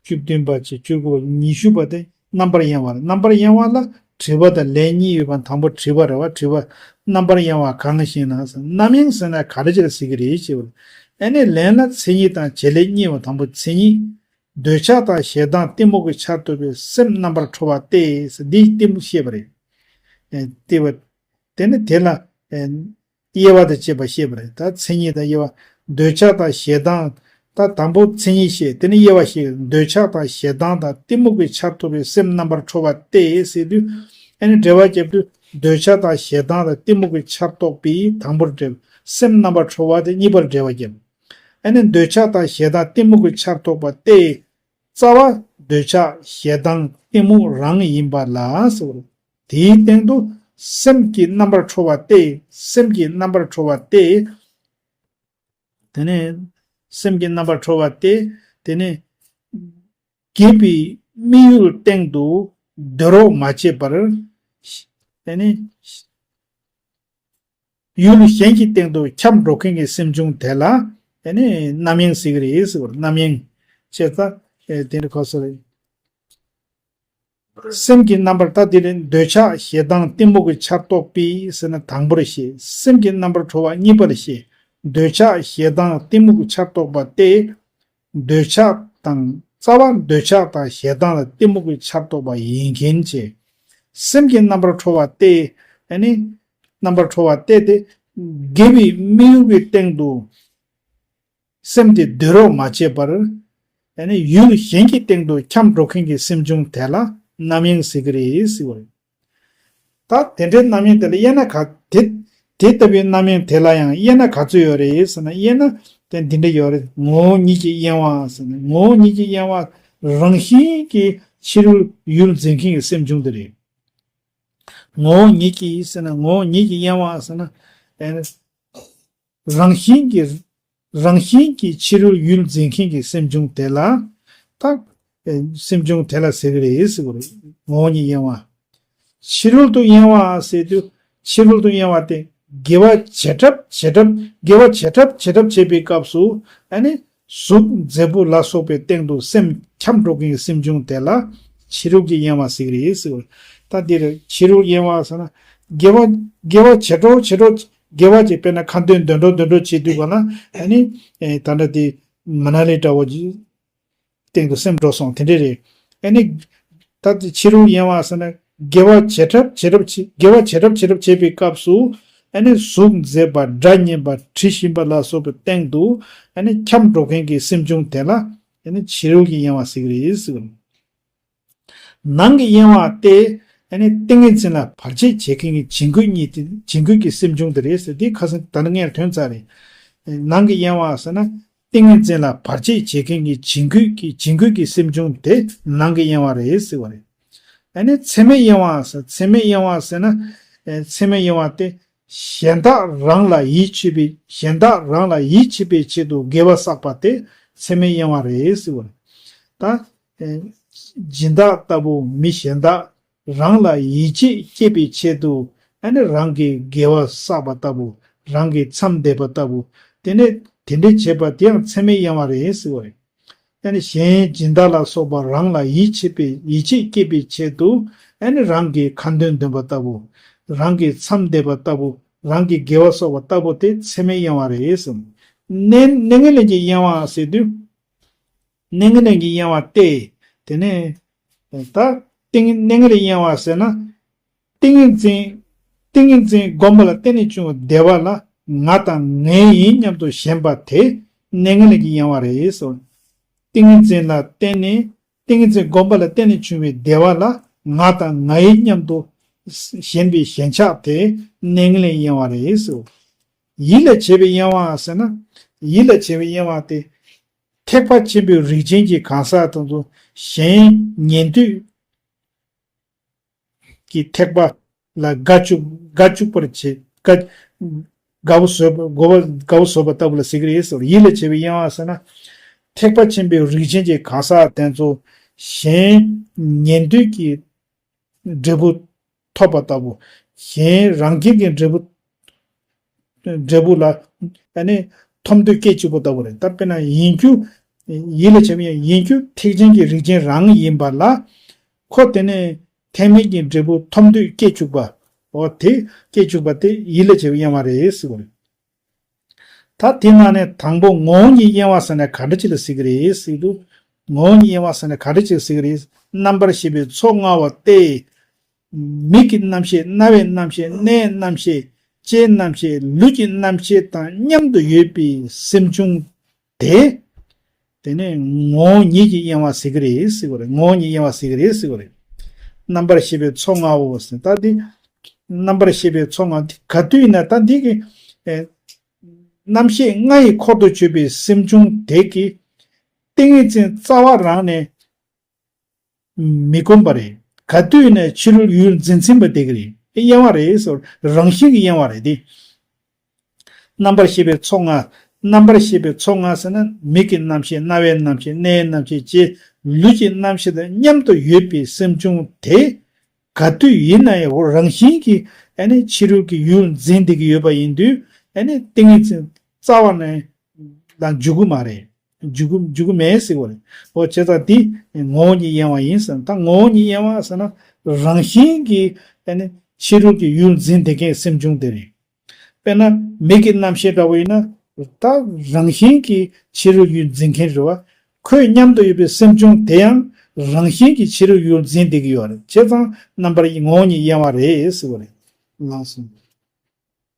བཅུ་བདུན་པ་བཅས་བཅུ་དགུ་པ་ཉི་ཤུ་པ་དེ་རྣམ་པར་གཡེང་བ་རེད། རྣམ་པར་གཡེང་བ་ལ་དྲི་བ་དང་ལན་གཉིས་ཡོད་པ། དང་པོ་དྲི་བ་རེད་བ། དྲི་བ། རྣམ་པར་གཡེང་བ་གང་ཞིག་ན་ཟེར། རྣམ་གཡེང་ཟེར་ན་ག་རེ་ཅིག་ལ་ཟེར་གྱི་རེད་ཅེས་པ། ཨ་ནི་ལན་ལ་མཚན་ཉིད་དང་བྱེད་ལས་གཉིས་པ། དང་པོ་མཚན་ཉིད། འདོད་ཆགས་དང་ཞེ་སྡང་གཏི་མུག་གི་ཆར་གཏོགས་པའི་སེམས་རྣམ་པར་འཕྲོ་བ་སྟེ་ཟེར་འདིའི་གཏི་མུག་བཤད་པ་རེད། ཨེ། དེ་བ། དེ་ནི་དེ་ལ། ཨེ། དབྱེ་བ་དང་བཅས་པ་བཤད་པ་རེད། ད་མཚན་ཉིད་དང་དབྱེ་བ། འདོད་ཆགས་དང་ཞེ་སྡང་། ད་དང་པོ་མཚན་ཉིད་བཤད། དེ་ནི་དབྱེ་བ་བཤད། འདོད་ཆགས་དང་ཞེ་སྡང་དང་གཏི་མུག་གི་ཆར་གཏོགས་པའི་སེམས་རྣམ་པར་འཕྲོ་བ་སྟེ་ཟེར་དུས། ཨ་ནི་འགྲེལ་པ་བརྒྱབ་དུས་འདོད་ཆགས་དང་ཞེ་སྡང་དང་གཏི་མུག་གི་ཆར་གཏོགས་པའི་དང་པོར་འགྲེལ། སེམས་རྣམ་པར་འཕྲོ་བ་དེ་གཉིས་པར་འགྲེལ་པ་བརྒྱབ། ཨ་ནི་འདོད་ཆགས་དང་ཞེ་སྡང་གཏི་མུག་གི་ཆར་གཏོགས་པ་སྟེ། རྩ་བ་འདོད་ཆགས་ཞེ་སྡང་གཏི་མུག་རང་ཡིན་པ་ལ་ཟེར། དེའི་སྟེང་དུ་སེམས་ཀྱི་རྣམ་པར་འཕྲོ་བ་སྟེ། སེམས་ཀྱི་རྣམ་པར་འཕྲོ་བ་སྟེ། དེ་ནས་སེམས་ཀྱི་རྣམ་པར་འཕྲོ་བ་སྟེ། དེ་ནས་དགེ་བའི་དམིགས་ཡུལ་སྟེང་དུ་འདོད་རོགས་མ་བྱས་པར། དེ་ནས། ཡུལ་གཞན་གྱི་སྟེང་དུ་འཁྱམས་འགྲོ་མཁན་གྱི་སེམས་བྱུང་དེ་ལ་ཨ་ནི་རྣམ་གཡེང་ཟེར་གྱི་རེད་ཟེར་བ། རྣམ་གཡེང་བྱས་ཙང་དེ་འདྲ་ཁོ་སོ་རེད། སེམས་ཀྱི་རྣམ་པར། ད་འདི་ནི་འདོད་ཆགས་ཞེ་སྡང་གཏི་མུག་གི་ཆར་གཏོགས་པའི་ཟེར་ན་དང་པོར་བཤད། སེམས་ཀྱི་རྣམ་པར་འཕྲོ་བ་གཉིས་པར་བཤད། འདོད་ཆགས་ཞེ་སྡང་གཏི་མུག་གི་ཆར་གཏོགས་པ་སྟེ། འདོད་ཆགས་དང་། རྩ་བ་འདོད་ཆགས་དང་ཞེ་སྡང་ལ་གཏི་མུག་གི་ཆར་གཏོགས་པ་ཡིན་མཁན་བྱས། སེམས་ཀྱི་རྣམ་པར་འཕྲོ་བ་སྟེ། ཨ་ནི། རྣམ་པར་འཕྲོ་བ་སྟེ་དེ། དགེ་བའི་དམིགས་ཡུལ་གྱི་སྟེང་དུ་སེམས་དེ་འདོད་རོགས་མ་བྱས་པར། ཨ་ནི་ཡུལ་གཞན་གྱི་སྟེང་དུ་འཁྱམས་འགྲོ་མཁན་གྱི་སེམས་བྱུང་དེ་ལ་རྣམ་གཡེང་ཟེར་གྱི་རེད་ཟེར་བ་རེད། ད་དེ་འདྲའི་རྣམ་གཡེང་དེ་ལ་དབྱེ་ན་ག་དེ། དེ་ལྟ་བུའི་རྣམ་གཡེང་དེ་ལ་ཡང་དབྱེ་ན་ག་ཚོད་ཡོད་རེད་ཟེར་ན། དབྱེ་ན་དེ་འདི་འདྲ་ཡོད་རེད། ངོ་བོ་ཉིད་ཀྱིས་གཡེང་བ་ཟེར་ན། ངོ་བོ་ཉིད་ཀྱིས་གཡེང་བ་རང་བཞིན་གྱིས་ཕྱི་རོལ་ཡུལ་འཛིན་མཁན་གྱི་སེམས་བྱུང་དེ་རེད། ངོ་བོ་ཉིད་ཀྱིས་ཟེར་ན། ངོ་བོ་ཉིད་ཀྱིས་གཡེང་བ་ཟེར་ན། ཨེ། རང་བཞིན་གྱིས། རང་བཞིན་གྱིས་ཕྱི་རོལ་ཡུལ་འཛིན་མཁན་གྱི་སེམས་བྱུང་དེ་ལ། ད། ཨེ། སེམས་བྱུང་དེ་ལ་ཟེར་གྱི་རེད་ཟེར་གྱི་རེད། ངོ་བོ་ཉིད་གཡེང་བ། ཕྱི་རོལ་དུ་གཡེང་བ་ཟེར་དུས་ཕྱི་རོལ་དུ་གཡེང་བ་དེ་དགེ་བ་བྱེད་གྲབས་བྱེད་གྲབས། དགེ་བ་བྱེད་གྲབས་བྱེད་གྲབས་བྱེད་པའི་སྐབས་སུ་ཨ་ནི་གཟུགས་མཛེས་པོ་ལ་སོགས་པའི་སྟེང་དུ་སེམས་འཁྱམས་འགྲོ་མཁན་གྱི་སེམས་བྱུང་དེ་ལ་ཕྱི་རོལ་གྱི་གཡེང་བ་ཟེར་གྱི་རེད་ཟེར་བ། ད་འདིར་ཕྱི་རོལ་གཡེང་བ་ཟེར་ན་ དགེ་བ་དགེ་བ་བྱེད་འགྲོ་བྱེད་འགྲོ། དགེ་བ་ཅིག་དཔེར་ན་ཁ་འདོན་འདོན་འགྲོ་འདོན་འགྲོ་བྱེད་དུས་ག་ལ་ཨ་ནི་ཨེ་ད་ལྟ་དེ་མ་ན་ལི་འདྲ་བོ་ཅིག་སྟེང་དུ་སེམས་འགྲོ་སོང་དེ་འདྲས་རེད། ཨ་ནི་ད་དེ་ཕྱི་རོལ་གཡེང་བ་ཟེར་ན་དགེ་བ་བྱེད་གྲབས་བྱེད་གྲབས་བྱེད་དགེ་བ་བྱེད་གྲབས་བྱེད་གྲབས་བྱེད་པའི་སྐབས་སུ་ཨ་ནི་གཟུགས་མཛེས་པ་སྒྲ་སྙན་པ་དྲི་ཞིམ་པ་ལ་སོགས་པའི་སྟེང་དུ་ཨ་ནི་འཁྱམས་འགྲོ་མཁན་གྱི་སེམས་བྱུང་དེ་ལ་ཨ་ནི་ཕྱི་རོལ་གྱི་གཡེང་བ་ཟེར་གྱི་རེད་ཟེར་གྱི་རེད། ནང་གི་གཡེང་བ་སྟེ། ཨ་ནི་ཏིང་ངེ་འཛིན་ལ་བར་ཆད་བྱེད་མཁན་གྱི་བྱིང་རྒོད་གཉིས་ཏེ་བྱིང་རྒོད་ཀྱི་སེམས་བྱུང་དེ་རེད་ཟེར། འདི་ཁ་སང་ད་ནི་ངས་ཐོན་ཚར་རེད། ནང་གི་གཡེང་བ་ཟེར་ན་ཏིང་ངེ་འཛིན་ལ་བར་ཆད་བྱེད་མཁན་གྱི་བྱིང་རྒོད་ཀྱི་བྱིང་རྒོད་ཀྱི་སེམས་བྱུང་དེ་ནང་གི་གཡེང་བ་རེད་ཟེར་བ་རེད། ཨ་ནི་མཚན་མའི་གཡེང་བ་ཟེར། མཚན་མའི་གཡེང་བ་ཟེར་ན། ཨེ་མཚན་མའི་གཡེང་བ་སྟེ། གཞན་དག་རང་ལ་ཡིད་ཆེས་པའི་གཞན་དག་རང་ལ་ཡིད་ཆེས་པའི་ཆེད་དུ་དགེ་བ་བསགས་པ་དེ་མཚན་མའི་གཡེང་བ་རེད་ཟེར་བ་རེད། ད། སྦྱིན་བདག་ལྟ་བུ་མི་གཞན་དག་རང་ལ་ཡིད་ཆེས་སྐྱེད་པའི་ཆེད་དུ་ཨ་ནི་རང་གིས་དགེ་བ་བསགས་པ་ལྟ་བུ། རང་གིས་མཚམས་འདེབས་པ་ལྟ་བུ། དེ་ནས་དེ་འདྲའི་བྱེད་པ་དེ་ཡང་མཚན་མའི་གཡེང་བ་རེད་ཟེར་བ་རེད། ཨ་ནི་གཞན་སྦྱིན་བདག་ལ་སོགས་པ་རང་ལ་ཡིད་ཆེས་པའི་ཡིད་ཆེས་སྐྱེད་པའི་ཆེད་དུ་ཨ་ནི་རང་གིས་ཁ་འདོན་འདོན་པ་ལྟ་བུ། རང་གིས་མཚམས་འདེབས་པ་ལྟ་བུ། རང་གིས་དགེ་བ་བསགས་པ་ལྟ་བུ་དེ་མཚན་མའི་གཡེང་བ་རེད་ཟེར། གནས་གནས་ངན་ལེན་གྱི་གཡེང་བ་ཟེར་དུས། གནས་ངན་ལེན་གྱི་གཡེང་བ་སྟེ། དེ་ནས་ད་ཏིང་གནས་ངན་ལེན་གཡེང་བ་ཟེར་ན། ཏིང་ངེ་འཛིན་ཏིང་ངེ་འཛིན་བསྒོམ་པ་ལ་བརྟེན་ནས་བྱུང་བའི་བདེ་བ་ལ་ང་དང་ངའི་ཡིན་སྙམ་དུ་ཞེན་པ་དེ་གནས་ངན་ལེན་གྱི་གཡེང་བ་རེད་ཟེར། ཏིང་ངེ་འཛིན་ལ་བརྟེན་ནས་ཏིང་ངེ་འཛིན་བསྒོམ་པ་ལ་བརྟེན་ནས་བྱུང་བའི་བདེ་བ་ལ་ང་དང་ངའི་སྙམ་དུ་ཞེན་པའི་ཞེན་ཆགས་དེ་གནས་ངན་ལེན་གཡེང་བ་རེད་ཟེར། ཡིད་ལ་བྱེད་པའི་གཡེང་བ་ཟེར་ན། ཡིད་ལ་བྱེད་པའི་གཡེང་བ་དེ། ཐེག་པ་ཆེན་པོའི་རིགས་ཅན་གྱི་གང་ཟག་དང་དུ་གཞན་ཉན་ཐོས་ཀྱི་ཐེག་པ་ལ་དགའ་བཅུག་དགའ་བཅུག་པར་བྱེད། དགའ་དགའ་བོ་བཟོད་པ་དགའ་བོ་དགའ་བོ་བཟོད་པ་ལྟ་བུ་ལ་ཟེར་གྱི་རེད་ཟེར། ཡིད་ལ་བྱེད་པའི་གཡེང་བ་ཟེར་ན། ཐེག་པ་ཆེན་པོའི་རིགས་ཅན་གྱི་གང་ཟག་དེ་ཚོ་གཞན་ཉན་ཐོས་ཀྱི་འབྲས་བུ་ཐོབ་པ་ལྟ་བུ། གཞན་རང་རྒྱལ་གྱི་འབྲས་བུ་འབྲས་བུ་ལ་ཨ་ནི་ཐོབ་འདོད་སྐྱེ་བཅུག་པ་ལྟ་བུ་རེད། ད་དཔེར་ན་ཡིན་རྒྱུ། ཡིད་ལ་བྱེད་པའི་ཡིན་རྒྱུ་ཐེག་ཆེན་གྱི་རིགས་ཅན་རང་ཡིན་པ་ལ། ཁོ་དེ་ནས་ཐེག་དམན་གྱི་འབྲས་བུ་ཐོབ་འདོད་སྐྱེ་བཅུག་པ། འོ་དེ་སྐྱེ་བཅུག་པ་དེ་ཡིད་ལ་བྱེད་པའི་གཡེང་བ་རེད་ཟེར་བ་རེད། ད་དེ་ནང་ནས་དང་པོ་ངོ་བོ་ཉིད་གཡེང་བ་ཟེར་ན་ག་འདྲ་ཅིག་ལ་ཟེར་གྱི་རེད་ཟེར་དུས། ངོ་བོ་ཉིད་གཡེང་བ་ཟེར་ན་ག་འདྲ་ཅིག་ལ་ཟེར་གྱི་རེད། རྣམ་པར་ཤེས་པའི་ཚོགས་མངའ་བ་སྟེ། མིག་གི་རྣམ་ཤེས། རྣ་བའི་རྣམ་ཤེས། སྣའི་རྣམ་ཤེས། ལྕེའི་རྣམ་ཤེས། ལུས་ཀྱི་རྣམ་ཤེས་དང་མཉམ་དུ་ཡོད་པའི་སེམས་བྱུང་དེ། དེ་ནས་ངོ་བོ་ཉིད་ཀྱི་གཡེང་བ་ཟེར་གྱི་རེད་ཟེར་བ་རེད། ངོ་བོ་ཉིད་གཡེང་བ་ཟེར་གྱི་རེད་ཟེར་བ་རེད། རྣམ་པར་ཤེས་པའི་ཚོགས་ལྔའོ་ཟེར། ད་འདི་རྣམ་པར་ཤེས་པའི་ཚོགས་ལྔ་འདི་ག་དུས་ཡིན་ན་ད་འདི་གི་ཨེ་རྣམ་ཤེས་ལྔ་ཡི་འཁོར་དུ་གྱུར་པའི་སེམས་བྱུང་དེ་གི་ཏིང་ངེ་འཛིན་རྩ་བ་རང་ནས་མི་སྒོམ་པ་རེད། ག་དུས་ནས་ཕྱི་རོལ་ཡུལ་འཛིན་འཛིན་པ་དེ་གི་རེད། དེ་གཡེང་བ་རེད་ཟེར། རང་བཞིན་གྱི་གཡེང་བ་རེད་དེ། རྣམ་པར་ཤེས་པའི་ཚོགས་ལྔ། རྣམ་པར་ཤེས་པའི་ཚོགས་ལྔ་ཟེར་ན་མིག་གི་རྣམ་ཤེས། རྣ་བའི་རྣམ་ཤེས། སྣའི་རྣམ་ཤེས། ལྕེ། ལུས་ཀྱི་རྣམ་ཤེས་དང་མཉམ་དུ་ཡོད་པའི་སེམས་བྱུང་དེ། ག་དུས་ཡིན་ན་ཡང་རང་བཞིན་གྱིས་ཨ་ནི་ཕྱི་རོལ་གྱི་ཡུལ་འཛིན་བསྡད་ཀྱི་ཡོད་པ་ཡིན་དུས་ཨ་ནི་ཏིང་ངེ་འཛིན་རྩ་བ་ནས་ལ་འཇུག་གི་མ་རེད། འཇུག་གི་འཇུག་གི་མེད་ཟེར་བ་རེད། འོ་བྱས་ཙང་འདི་ངོ་བོ་ཉིད་གཡེང་བ་ཡིན་ཟེར་ན། ད་ངོ་བོ་ཉིད་གཡེང་བ་ཟེར་ན་རང་བཞིན་གྱིས་ཨ་ནི་ཕྱི་རོལ་གྱི་ཡུལ་འཛིན་བསྡད་མཁན་སེམས་བྱུང་དེ་རེད། དཔེར་ན་མིག་གི་རྣམ་ཤེས་འདྲ་བོ་ཡིན་ན་ད་རང་བཞིན་གྱིས་ཕྱི་རོལ་ཡུལ་འཛིན་མཁན་རེད་བ། ཁོས་མཉམ་དུ་ཡོད་པའི་སེམས་བྱུང་དེ་ཡང་རང་བཞིན་གྱིས་ཕྱི་རོལ་ཡུལ་འཛིན་བསྡད་ཀྱི་ཡོད་རེད། བྱས་ཙང་རྣམ་པར་ངོ་བོ་ཉིད་གཡེང་བ་རེད་ཟེར་བ་རེད། ལགས་སོ།